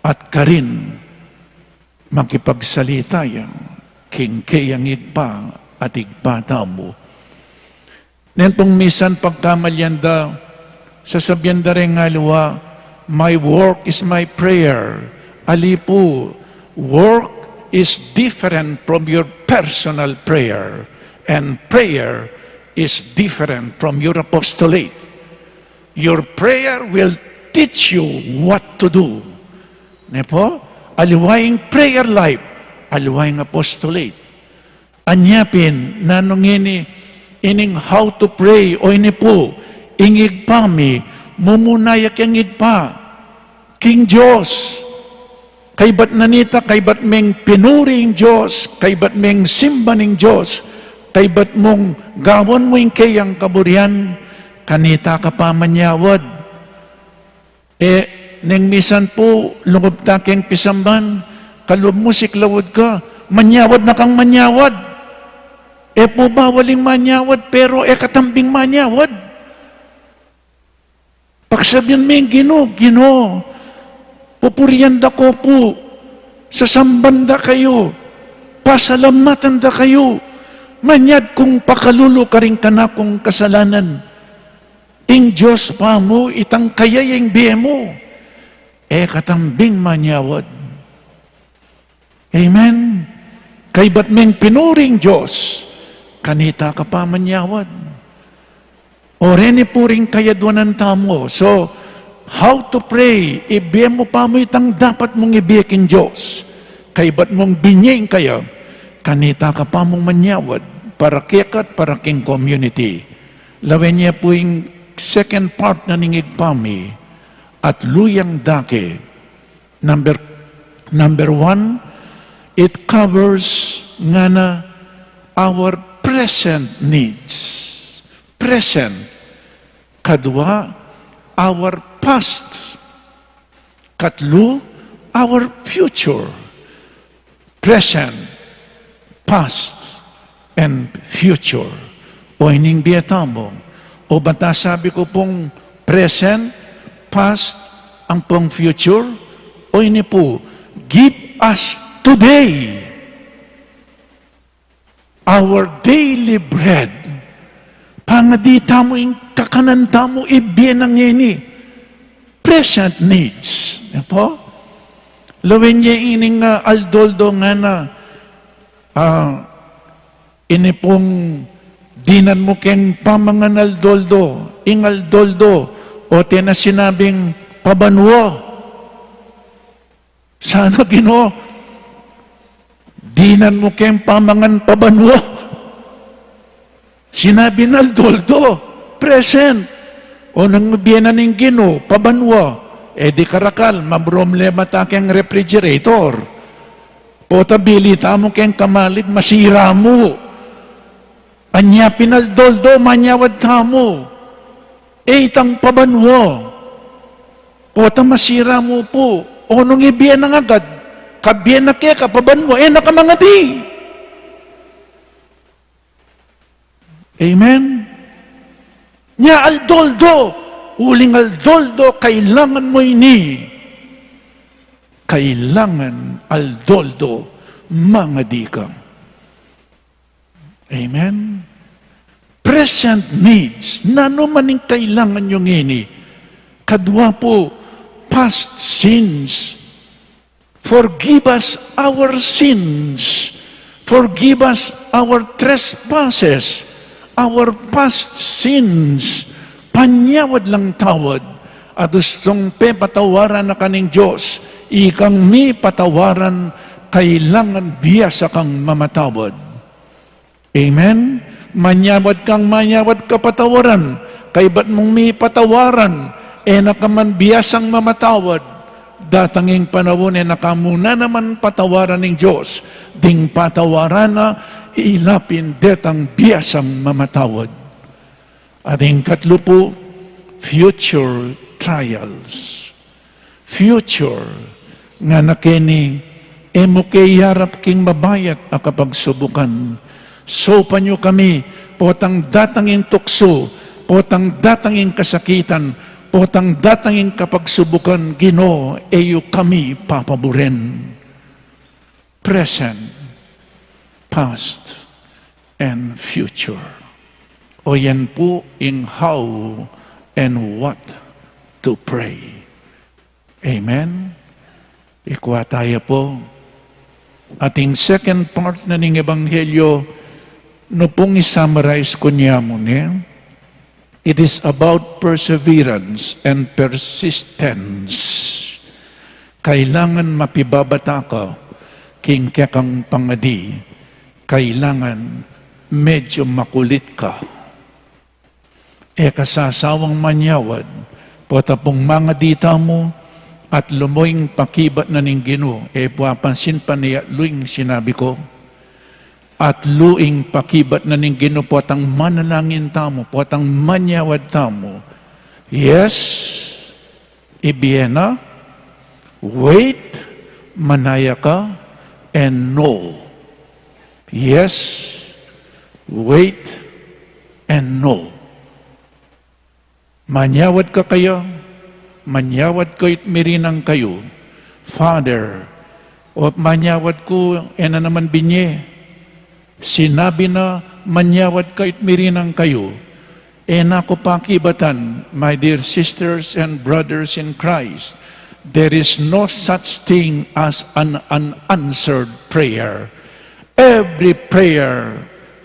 At karin, makipagsalita ya king keyang Ibpa at Ibpa tamu. Nentong misan pagkamalian da, sasabian da reng aliwa, "My work is my prayer." Ali pu, work is different from your personal prayer, and prayer is different from your apostolate. Your prayer will teach you what to do. Ne pu? Aliwa ing prayer life, aliwa ing apostolate. Anya pin, nanu ngeni, ining how to pray, o ini pu, ing Ibpa mi, mumuna ya keng Ibpa. king Dios. Kaybat na nita, kaybat meng pinuri ing Dios, kaybat meng simba ning Dios, kaybat mung gawan mu ing keyang kaburian, kanita ka pa manyawad. E, neng misan pu, lungub ta keng pisamban, kalub mu siklaud ka, manyawad na kang manyawad. E pu bawal ing manyawad, pero e ka tambing manyawad. Pagsabian me ing Ginu, Ginu, pupurian da ko pu, sasamban da kayu, pasalamatan da kayu, manyad kung pakalulu karing kanakung kasalanan. Ing Dios pa mu, itang kaya ing bie mu, e ka tambing manyawad. Amen. Kaybat meng pinuri ing Dios, kanita ka pa manyawad. O reni pu ring kayadwanan tamu. So, how to pray? Ibie mu pa mu itang dapat mung ibie king Dios. Kaybat mung binie ing kaya, kanita ka pa mung manyawad, para keka at para king community. Lawen ye pu ing second part na ning Ibpa mi, at luyang dake. Number, number one, it covers ngana our present needs. Present. Kadwa, our past. Katlu, our future. Present, past, and future. O ining bie tamu. O bata sabi ku pung present, past, ampong future. O ini pu, give us today our daily bread. Pangadi tamu ing kakanan tamu, ibie na ngeni. Present needs. Apo? Lawen ye ining, ah, aldo-aldo ngana, ah, ini pung dinan mu keng pamangan aldo-aldo, ing aldo-aldo, o tena sinabing pabanua. Sana Ginu, dinan mu keng pamangan pabanua. Sinabi na aldo-aldo, present. O nung bie na ning Ginu, pabanua. E di karakal, mamroblema ta keng refrigerator. Pota bili tamu keng kamalig, masira mu. Anya pin aldo-aldo, manyawad tamu. E itang pabanua. Pota masira mu pu. O nung ibie nang agad, kabie na keka pabanua, e na ka mangadi. Amen? Nya aldo-aldo, uling aldo-aldo, kailangan mu ini. Kailangan aldo-aldo, mangadi ka. Amen? Present needs, nanu man ing kailangan yu ngeni. Kadwa pu, past sins. Forgive us our sins. Forgive us our trespasses, our past sins. Panyawad lang tawad. At ustung pepatawaran na ka ning Dios, ikang mipatawaran, kailangan biasa kang mamatawad. Amen? Manyawad kang manyawad, kapatawaran. Kaybat mung mipatawaran, e na ka man biasang mamatawad. Datang ing panaun, e na ka mu na naman patawaran ning Dios. Ding patawaran na, ila pin detang biasang mamatawad. At ing katlu pu, future trials. Future, ngana keni, e mu ke iyarap king mabayat a kapagsubukan. Saupan yu kami, potang datang ing tuksu, potang datang ing kasakitan, potang datang ing kapagsubukan, Ginu, e yu kami papaburen. Present, past, and future. O yan pu ing how and what to pray. Amen? Ikwa taya pu. Ating second part na ning Ebanghelyo, nu pung i-summarize ku nya mu ne, it is about perseverance and persistence. Kailangan mapibabata ka king kekang pangadi. Kailangan medyo makulit ka. E ka sasawang manyawad, pota pung mangadi tamu, At lumu ing pakibat na ning Ginu, e pu apansin pa ne atlu ing sinabi ku. Atlu ing pakibat na ning Ginu, potang manalangin tamu, potang manyawad tamu. Yes, ibie na, wait, manaya ka, and no. Yes, wait, and no. Manyawad ka kaya, manyawad ka it mirinang kayu, Father, o manyawad ku, e na naman binye. Sinabi na, manyawad ka it mirinang kayu. E na ku pakibatan, my dear sisters and brothers in Christ, there is no such thing as an unanswered prayer. Every prayer,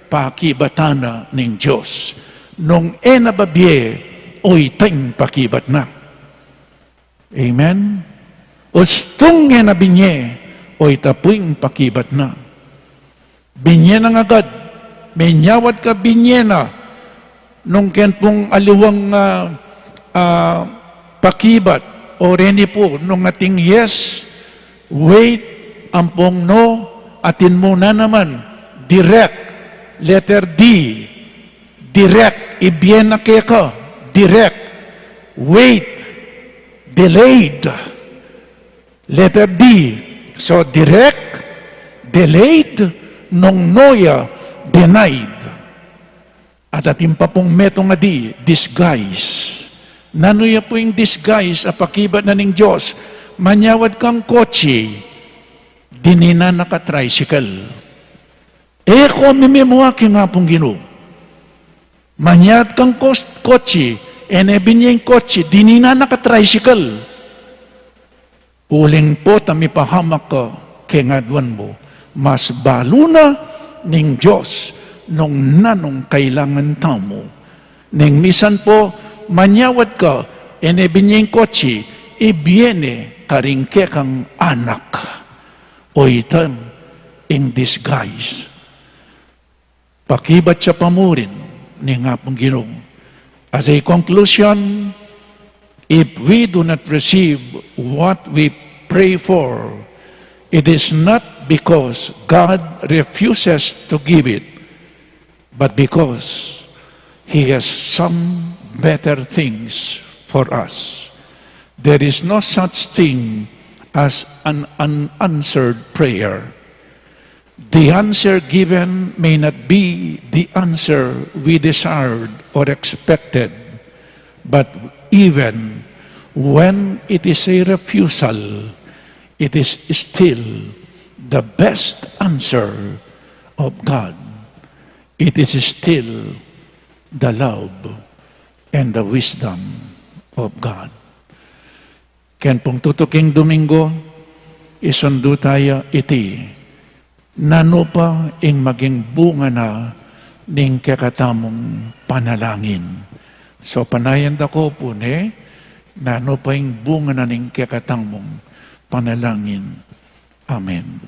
pakibatan na ning Dios. Nung e na babie, o ita ing pakibat na. Amen? Ustung e na binye, o ita pu ing pakibat na. Binye na ngagad, menyawad ka, binye na. Nung ken pung aliwang, ah, ah, pakibat, o reni pu, nung ating yes, wait, ampong no, atin mu na naman, direct, letter D, direct, ibie na keka, direct, wait, delayed, letter D, so direct, delayed, nung no ya, denied. At atin pa pung metung a D, disguise. Nanu ya pu ing disguise a pakibat na ning Dios? Manyawad kang kotse, dininan na ka tricycle. E ko mimemua king Apung Ginu. Manyawad kang kos-, kotse, e ne binye ing kotse, dininan na ka tricycle. Uling potang mipahamak ka keng aduan mu, mas balu na ning Dios nung nanung kailangan tamu. Neng misan pu, manyawad ka, e ne binye ing kotse, ibie ne karing kekang anak. O ita ing disguise. Pakibat ya pa murin ning Apung Ginu. As a conclusion, if we do not receive what we pray for, it is not because God refuses to give it, but because He has some better things for us. There is no such thing as an unanswered prayer. The answer given may not be the answer we desired or expected, but even when it is a refusal, it is still the best answer of God. It is still the love and the wisdom of God. Ken pung tutuking Domingo, isundu taya iti. Nanu pa ing maging bunga na ning kekatamung panalangin? So, panayan da ko pu ne, nanu pa ing bunga na ning kekatamung panalangin? Amen.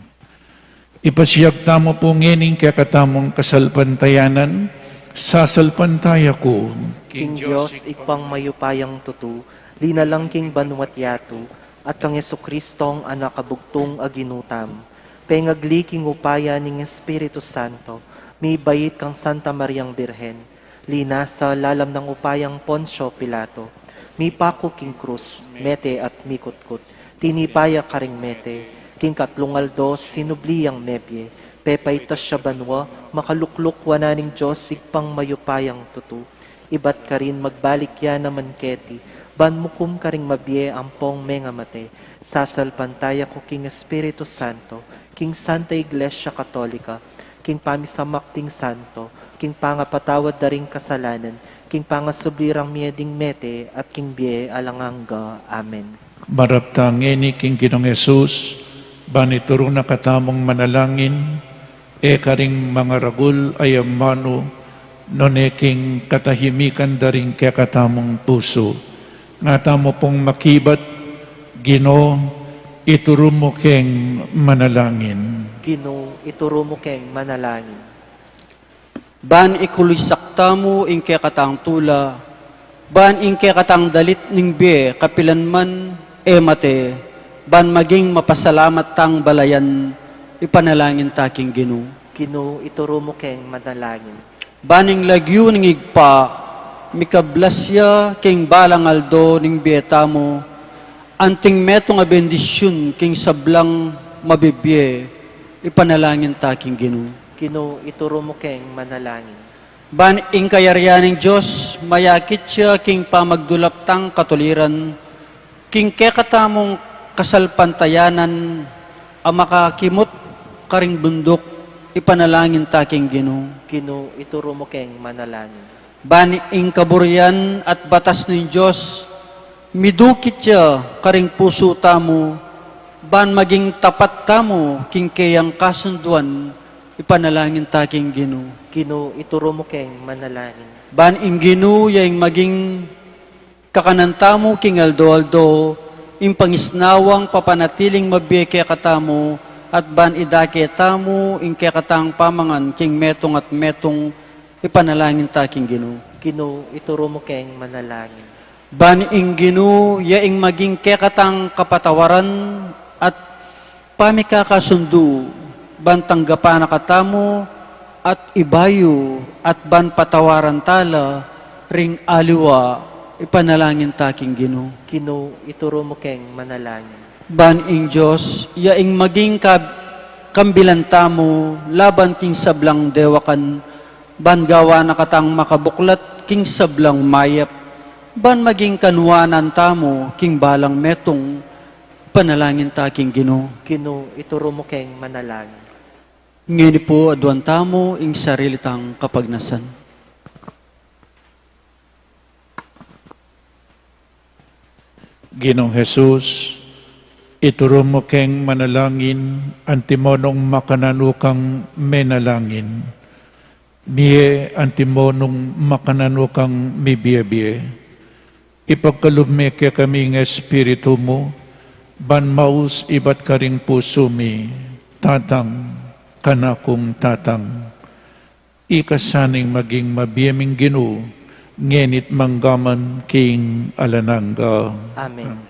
Ipasiag tamu pu ngeni ing kekatamung kasalpantayanan. Sasalpantaya ku king Dios, Ibpang mayupayang tutu, linalang king banua't yatu, at kang Jesucristong Anak a bugtung a Ginu tamu, pengagli king upaya ning Espiritu Santo, mibait kang Santa Mariang Birhen, linasa lalam nang upayang Poncio Pilato, mipaku king krus, mete at mikutkut, tinipa ya karing mete, king katlung aldo sinubli yang mebie, pepaitas ya banua, makalukluk wanan ning Dios Ibpang mayupayang tutu, ibat karin magbalik ya naman keti, ban mukum karing mabie ampong mengamate. Sasalpantaya ku king Espiritu Santo, king Santa Iglesia Katolika, king pamisamak ding santo, king pangapatawad da ring kasalanan, king pangasubli rang mie ding mete, at king bie alang angga. Amen. Marap ta ngeni king Ginung Jesus, ban ituru na katamung manalangin, e karing mangaragul a amanu, nune king katahimikan da ring kekatamung pusu. Nga tamu pung makibat, Ginu, ituru mu keng manalangin. Ginu, ituru mu keng manalangin. Ban ikulisak tamu ing kekatang tula, ban ing kekatang dalit ning bie kapilan man e mate, ban maging mapasalamat tang balayan, ipanalangin ta king Ginu. Ginu, ituru mu keng manalangin. Ban ing lagyu ning Ibpa, mikablas ya king balang aldo ning bie tamu, anting metung a bendisyun king sablang mabibie, ipanalangin ta king Ginu. Ginu, ituru mu keng manalangin. Ban ing kayarian ning Dios, mayakit ya king pamagdulap tang katuliran, king kekatamung kasalpantayanan a makakimut karing bunduk, ipanalangin ta king Ginu. Ginu, ituru mu keng manalangin. Ban ing kaburian at batas ning Dios, midukit ya karing pusu tamu, ban maging tapat tamu king keyang kasunduan, ipanalangin ta king Ginu. Ginu, ituru mu keng manalangin. Ban ing Ginu ya ing maging kakanan tamu king aldo-aldo, ing pangisnawang papanatiling mabie kekatamu, at ban idake tamu ing kekatang pamangan king metung at metung, ipanalangin ta king Ginu. Ginu, ituru mu keng manalangin. Ban ing Ginu ya ing maging kekatang kapatawaran at pamikakasundu, ban tanggapan na katamu at ibayu, at ban patawaran tala ring aliwa, ipanalangin ta king Ginu. Ginu, ituru mu keng manalangin. Ban ing Dios ya ing maging kab-, kambilan tamu laban king sablang dewakan, ban gawa na katang makabuklat king sablang mayap, ban maging kanuanan tamu king balang metung, ipanalangin ta king Ginu. Ginu, ituru mu keng manalangin. Ngeni pu aduan tamu ing sarili tang kapagnasan. Ginung Jesus, ituru mu keng manalangin, antimo nung makanan kang menalangin. Mie antimo nung makanan kang mibie-bie. Ipagkalub me kekami ing Espiritu mu, ban maus ibat karing pusu mi, Tatang, kanakung Tatang. Ika sa ning maging mabie ming Ginu, ngeni't manggaman king alang angga. Amen.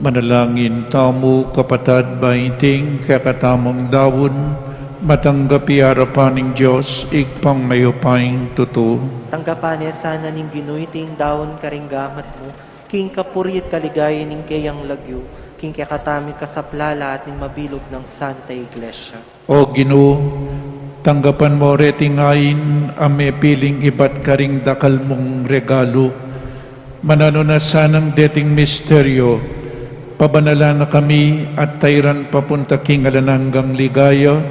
Manalangin tamu, kapatad, ba iting kekatamung daun, matanggap ya arapan ning Dios, Ibpang mayupayang tutu. Tanggapan ne sana ning Ginu iting daun karing gamat mu, king kapurian at kaligayan ning keyang lagyu, king kekatamung kasaplalan at ning mabilug nang Santa Iglesia. O Ginu, tanggapan mu reting ain a mepiling ibat karing dakal mung regalu. Mananu na sanang deting misteryu, pabanalan na kami at tairan papunta king alang anggang ligaya,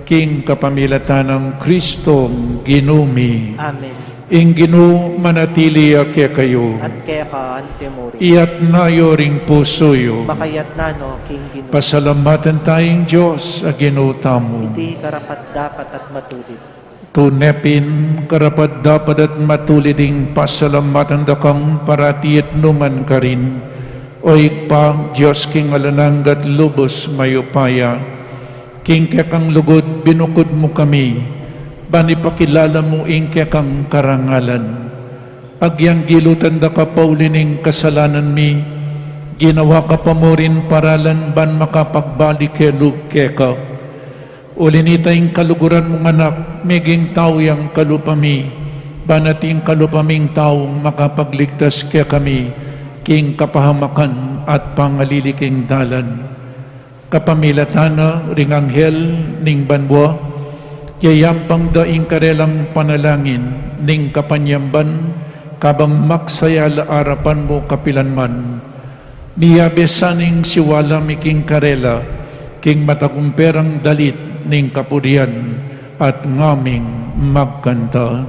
king kapamilatan nang Kristong Ginu mi. Amen. Ing Ginu manatili ya kekayu. At keka antimurin. Iyatas yu ring pusu yu. Makayatas na no king Ginu. Pasalamatan taya ing Dios a Ginu tamu. Iti karapat-dapat at matulid. Tune pin karapat-dapat at matulid ing pasalamatan da kang parati at nukarin man, O Ibpa, Dios king alang angga at lubus mayupaya. King kekang lugud binukud mu kami, ban ipakilala mu ing kekang karangalan. Agyang gilutan da ka pauli ning kasalanan mi, ginawa ka pa mu rin paralan ban makapagbalik ke lub keka. Uli nita ing kaluguran mung Anak, meging tau yang kalupa mi, ban ating kalupa ming tau makapagligtas kekami, king kapahamakan at pangalili king dalan. Kapamilatan na ring anghel ning banua, yayampang da ing karelang panalangin ning kapanyamban, kabang magsaya la arapan mu kapilan man. Miyabe sana ing siwala mi king karela, king matagumperang dalit ning kapurian, at ngaming magkanta.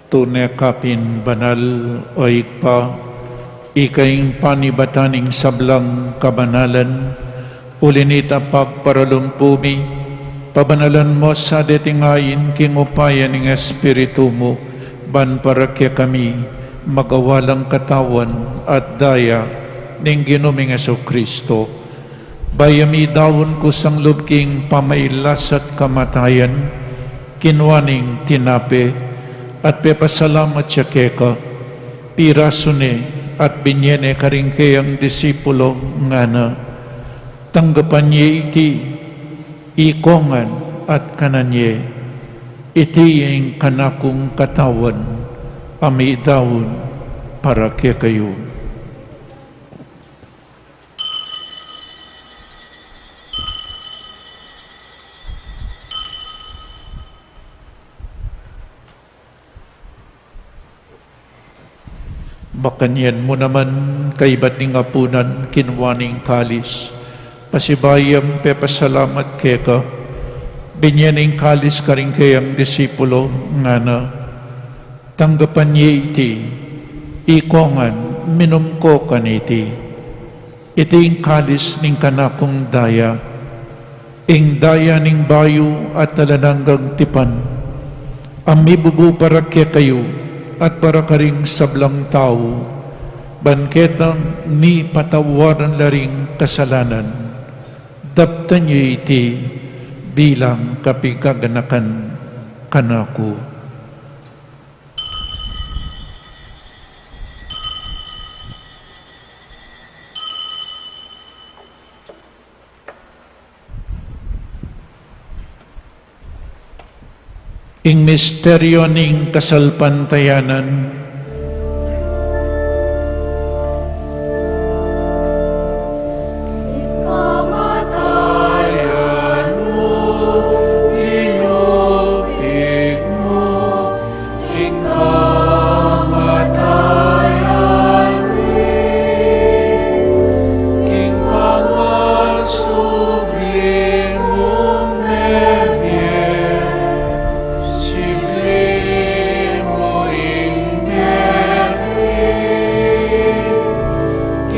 Tune ka pin banal, O Ibpa, ika ing panibatan ning sablang kabanalan, uli nita pagparalumpu mi, pabanalan mu sa deting ain king upaya ning Espiritu mu, ban para kekami magawa lang katawan at daya ning Ginu ming Jesucristo. Bayu ya midaun kusang lub king pamailas at kamatayan, kinua ne ing tinape, at pepasalamat ya keka, pirasu ne, at binye ne karing keyang disipulo, ngana: Tanggapan ye iti, ikongan at kanan ye, iti ing kanakung katawan, a midaun para kekayu. Makanyan mu naman, kaibat ning apunan, kinua ne ing kalis, pasibayu yang pepasalamat keka, binye ne ing kalis karing keyang disipulo, ngana: Tanggapan ye iti, ikongan, minum ko kaniti. Iti ing kalis ning kanakung daya, ing daya ning bayu at alang anggang tipan, A mibubu para kekayu at para karing sablang tau, ban ketang mipatawaran la ring kasalanan, daptan yu iti bilang kapigaganakan kanaku. Ing misteryo ning kasalpantayanan. Kamatayan mu, inupig mu, ing kamatayan mi, ing pangasubli mung mebie, sibli mu ing mebie,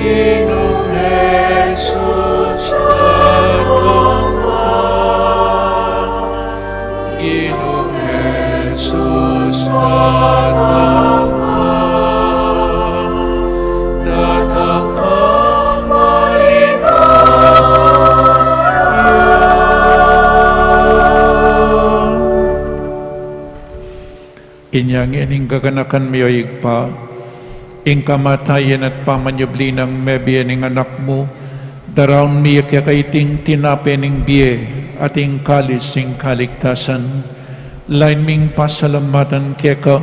Ginung Jesus, datang ka. Ginung Jesus, datang ka. Datang ka, maligaya. Inya ngeni, gaganakan mi, o Ibpa, ing kamatayan at pamanyubli nang mebie ning Anak mu, daraun mi keka iting tinape ning bie at ing kalis ning kaligtasan. Lain ming pasalamatan keka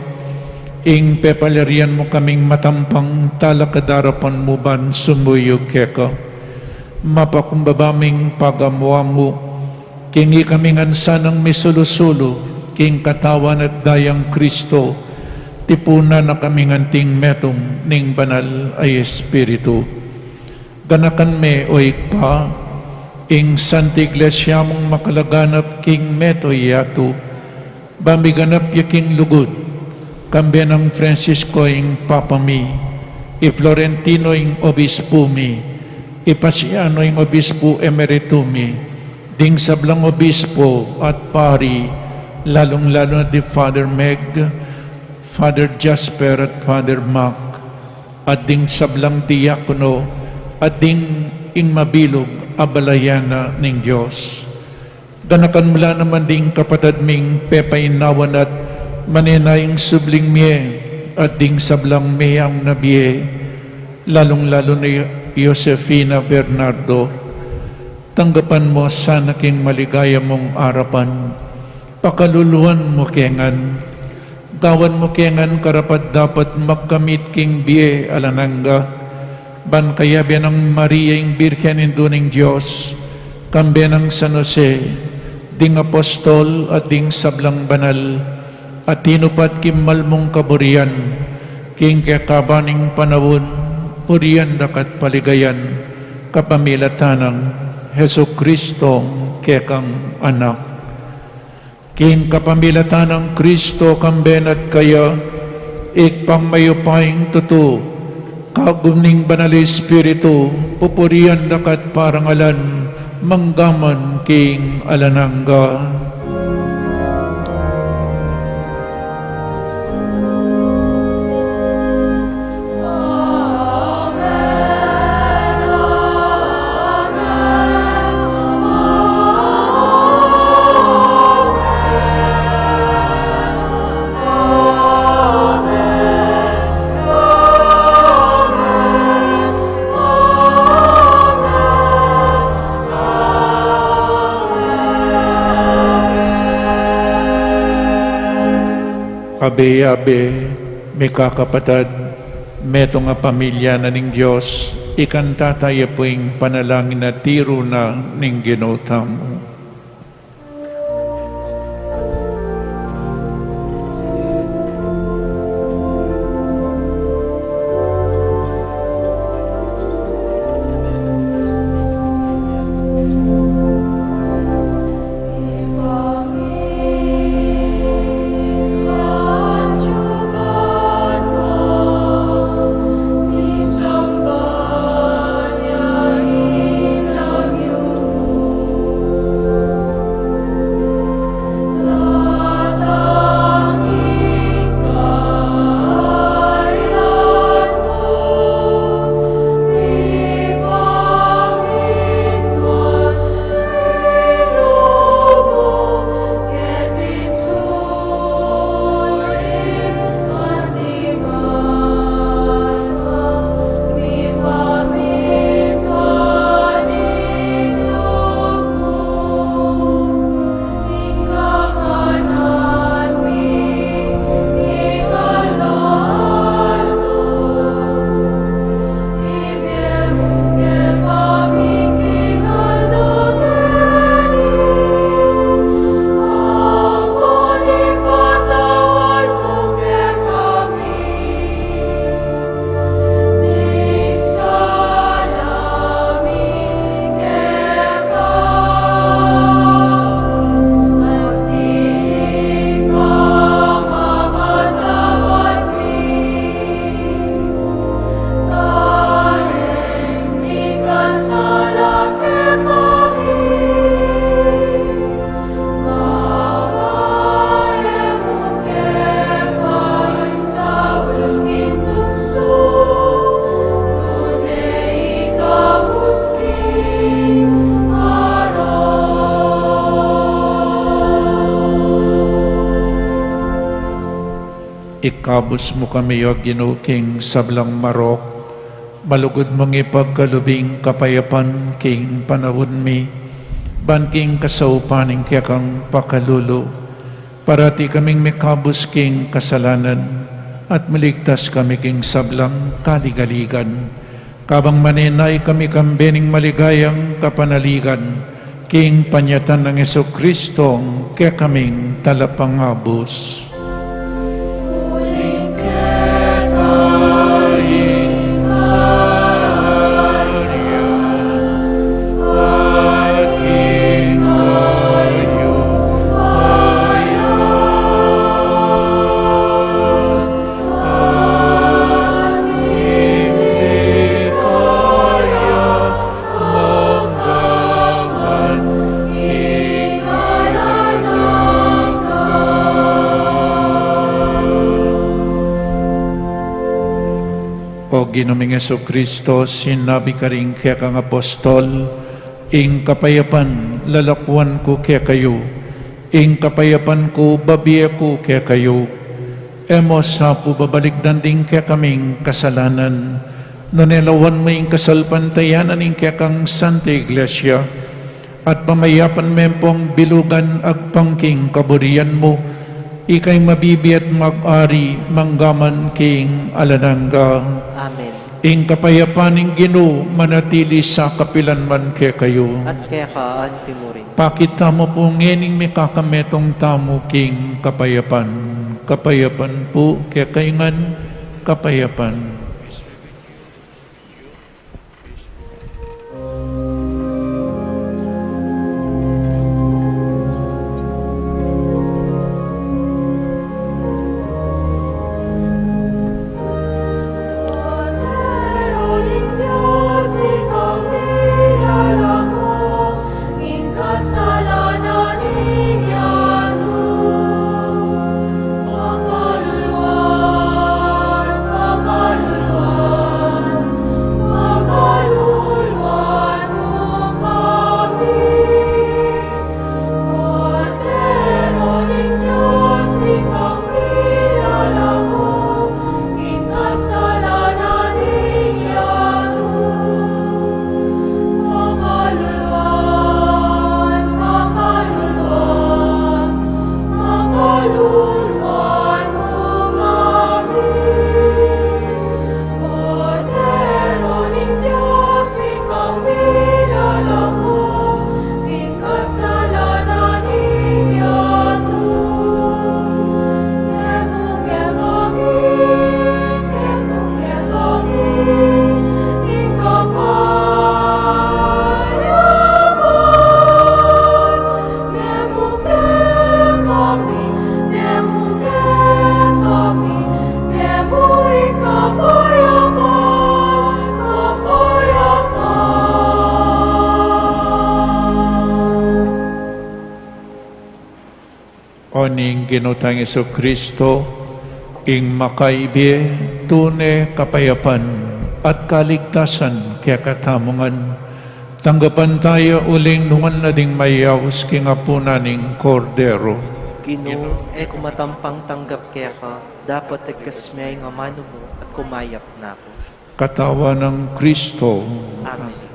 ing pepalyarian mu kaming matampang talakad king arapan mu ban sumuyu keka. Mapakumbaba ming pagamu-amu king ikami ngan sanang misulu-sulu king katawan at dayang Kristo, tipunan na kami ngan king metung ning Banal a Espiritu. Ganakan me, o Ibpa, ing Santa Iglesia mung makalaganap king mabilug a yatu, ba miganap ya king lugud, kambe nang Francisco ing Papa mi, i Florentino ing Obispu mi, i Paciano ing Obispu Emeritu mi, ding sablang obispo at pari, lalung-lalu na di Father Meg, Father Jasper at Father Mark, at ding sablang diakono, at ding ing mabilug a balayan na ning Dios. Ganakan mu la naman ding kapatad ming pepainawan at manenayang subling mie, at ding sablang meang na bie, lalung-lalu na Josefina Bernardo. Tanggapan mu sana king maligaya mung arapan. Pakaluluan mu ke ngan. Gawan mu ke ngan karapat-dapat magkamit king bie alang angga, ban kayabe nang Maria ing Birhen Indu ning Dios, kambe nang San Jose, ding apostol at ding sablang banal a tinupad king malmung kaburian, king kekaban ning panaun, purian da ka at paligayan, kapamilatan nang Jesucristong kekang Anak. King kapamilatan nang Kristo, kambe na at kaya, Ibpang mayupayang tutu, kagum ning Banal Espiritu, pupurian da ka at parangalan, manggaman king alang angga. Abe-abe, mikakapatad, metung a pamilya na ning Dios, ikanta taya pu ing panalangin a tiru na ning Ginu tamu. Ikabus mu kami, O Ginu, king sablang marok, malugud mung ipagkalub ing kapayapan king panaun mi, ban king kasaupan ning kekang pakalulu, parati kaming mikabus king kasalanan, at maligtas kami king sablang kaligaligan. Kabang manenaya kami kambe ning maligayang kapanaligan, king panyatang nang Jesucristo, kekaming talapangabus. O Ginu ming Jesucristo, sinabi karing kekang apostol, ing kapayapan lalakuan ku kekayu, ing kapayapan ku babie ku kekayu. E mu sa pu babalikdan ding kekaming kasalanan, nune lawan mu ing kasalpantayanan ning kekang Santa Iglesia, at pamayapan me pung bilugan agpang king kaburian mu, ikang mabibie at mag-ari manggaman king alang angga. Amen. Ing kapayapan ning Ginu manatili sa kapilan man kekayu. At keka anti mu rin. Pakit tamu pu ngening mikakametung tamu king kapayapan. Kapayapan pu kekayu ngan, kapayapan. O ning Ginu tang Jesucristo, ing makaibie tune kapayapan at kaligtasan kekatamu ngan, tanggapan taya uling nung na ding mayaus king apunan ning Kordero. Ginu, e ku matampang tanggap keka, dapot igkas me ing amanu mu at kumayap na ku. Katawan nang Kristo. Amen.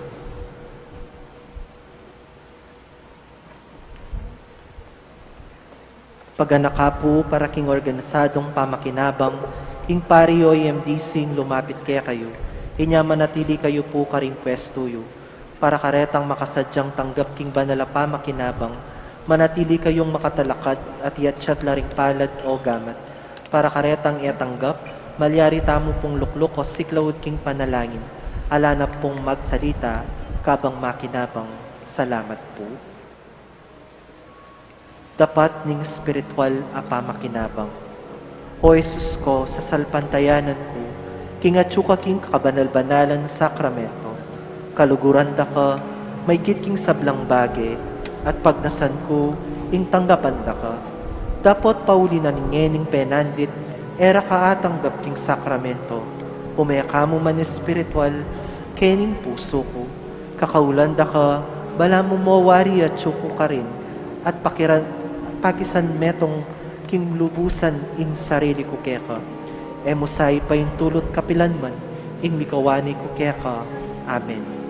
Paganaka pu para king organisadung pamakinabang ing pari o ing M D C ing lumapit kekayu, inya manatili kayu pu karing pwestu yu, para karetang makasadyang tanggap king banal a pamakinabang, manatili kayung makatalakad at iyatyat la ring palad o gamat, para karetang e tanggap, malyari tamu pung lukluk o siklaud king panalangin, ala na pung magsalita, kabang makinabang. Salamat pu. Dapat ning espiritual a pamakinabang. O Jesus ko, sasalpantayanan ku king atyu ka king kabanal-banalan sakramento. Kaluguran da ka maigit king sablang bage, at pagnasan ku ing tanggapan da ka. Dapot pauli na ning ngening penandit, e ra ka atanggap king sakramento. Ume ka mu man espiritual kening pusu ku. Kakaulan da ka, balamu mo wari atyu ku karin, at pakiran, pakisan metung ing lubusan ing sarili ku keka. E mu sa paintulut kapilan man ing mikawani ku keka. Amen.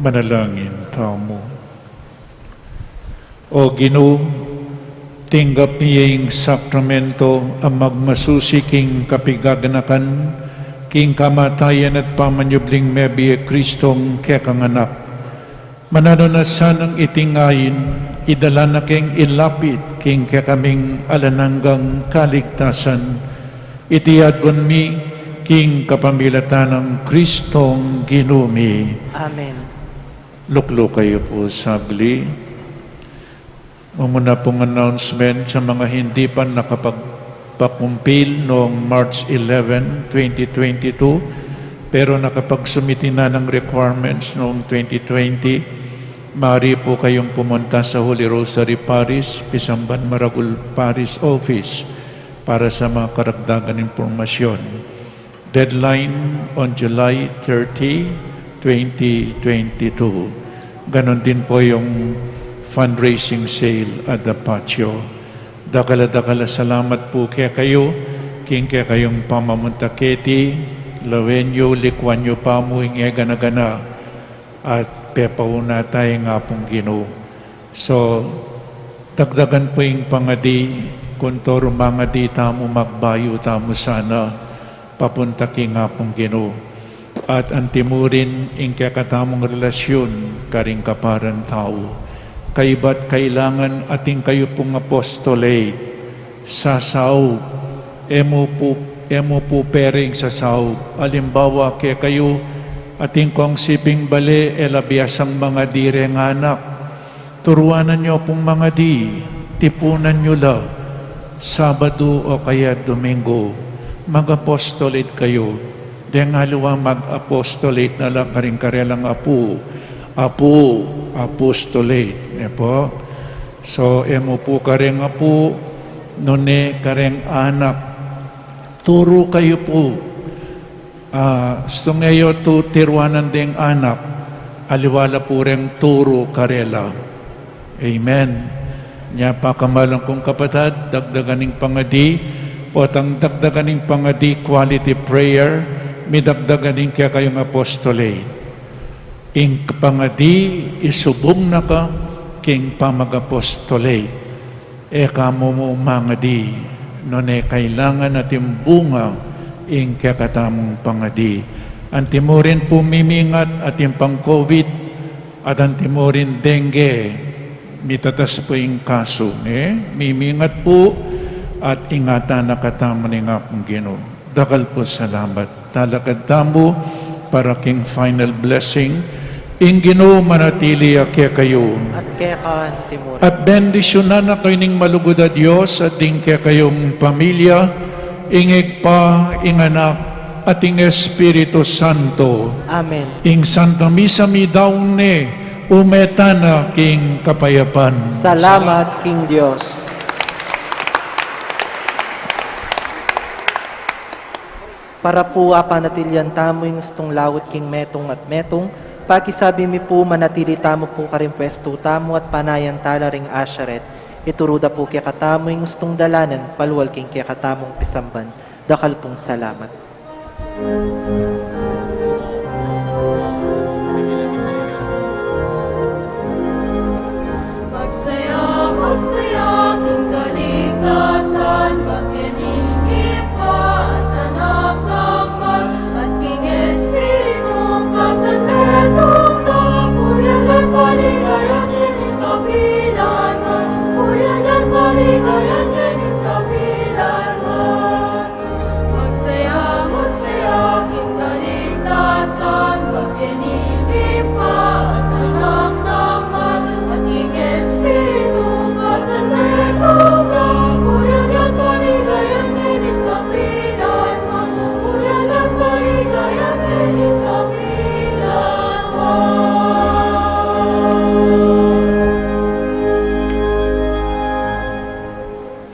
Manalangin tamu. O Ginu, tinggap mi ing sakramento a magmasusi king kapigaganakan, king kamatayan at pamanyubling mebie Kristong kekang Anak. Mananu na sanang iting ain, idala na keng ilapit king kekaming alang anggang kaligtasan. Iti aduan mi king kapamilatan nang Kristong Ginu mi. Amen. Lukluk kayu pu saglit. Mumuna pung announcement sa mga hindi pa nakapag-, Pakumpil noong March eleven, twenty twenty-two, pero nakapagsumiti na ng requirements noong twenty twenty, maaari po kayong pumunta sa Holy Rosary Parish, Pisamban Maragul Parish Office para sa mga karagdagan impormasyon. Deadline on July thirty, twenty twenty-two. Ganon din po yung fundraising sale at the patio. Dakal a dakal a salamat po kekayu, king kekayung pamamunta keti, lawen yu, likuan yu pa mu ing e gana-gana, at pepauna tamu king Apung Ginu. So, dagdagan pu ing pangadi, kuntoru mangadi tamu, magbayu tamu sana papunta king Apung Ginu. At antimurin ing kekatamung relasyun karing kaparang tau. Kaybat kailangan atin kayu pung apostolate, sasaup, e mu pu, e mu pu pere ing sasaup. Alimbawa kekayu, atin kong siping bale, e la biasang mangadi reng anak. Turuanan yu pung mangadi, tipunan yu la, Sabadu o kaya Domingo, mag-apostolate kayu. Deng aliwa mag-apostolate na la karing karelang apu. Apu, apostolate, ne pu? So, e mu pu kareng apu, nune kareng anak. Turu kayu pu. Ah, stung e yu tu tiruanan deng anak, aliwa la pu reng turu karela. Amen. Nya pakamalan kung kapatad, dagdagan ing pangadi, potang dagdagan ing pangadi, quality prayer, midagdagan ing kekayung apostolate. Ing pangadi, isubung na ka king pamag-apostolate. E ka mu mu mangadi, nune kailangan atin bunga ing kekatamung pangadi. Antimurin pu mimingat atin pang-covid, at antimurin dengue, mitatas pu ing kasu, ne? Mimingat pu, at ingatan na katamu ning Apung Ginu. Dakal pu salamat. Talakad tamu para king final blessing. Ing Ginu manatili ya kekayu. At keka antimurin. At bendisyunan na kayu ning malugud a Dios, at ding kekayung pamilya, ing Ibpa, ing Anak, at ing Espiritu Santo. Amen. Ing Santa Misa midaun ne, ume tana king kapayapan. Salamat king Dios. Para pu apanatilian tamu ing ustung laut king metung at metung, pakisabi mi pu manatili tamu pu karing pwestu tamu at panayan tala ring asyaret. Ituru da pu kekatamu ing ustung dalanan palual king kekatamung pisamban. Dakal pung salamat.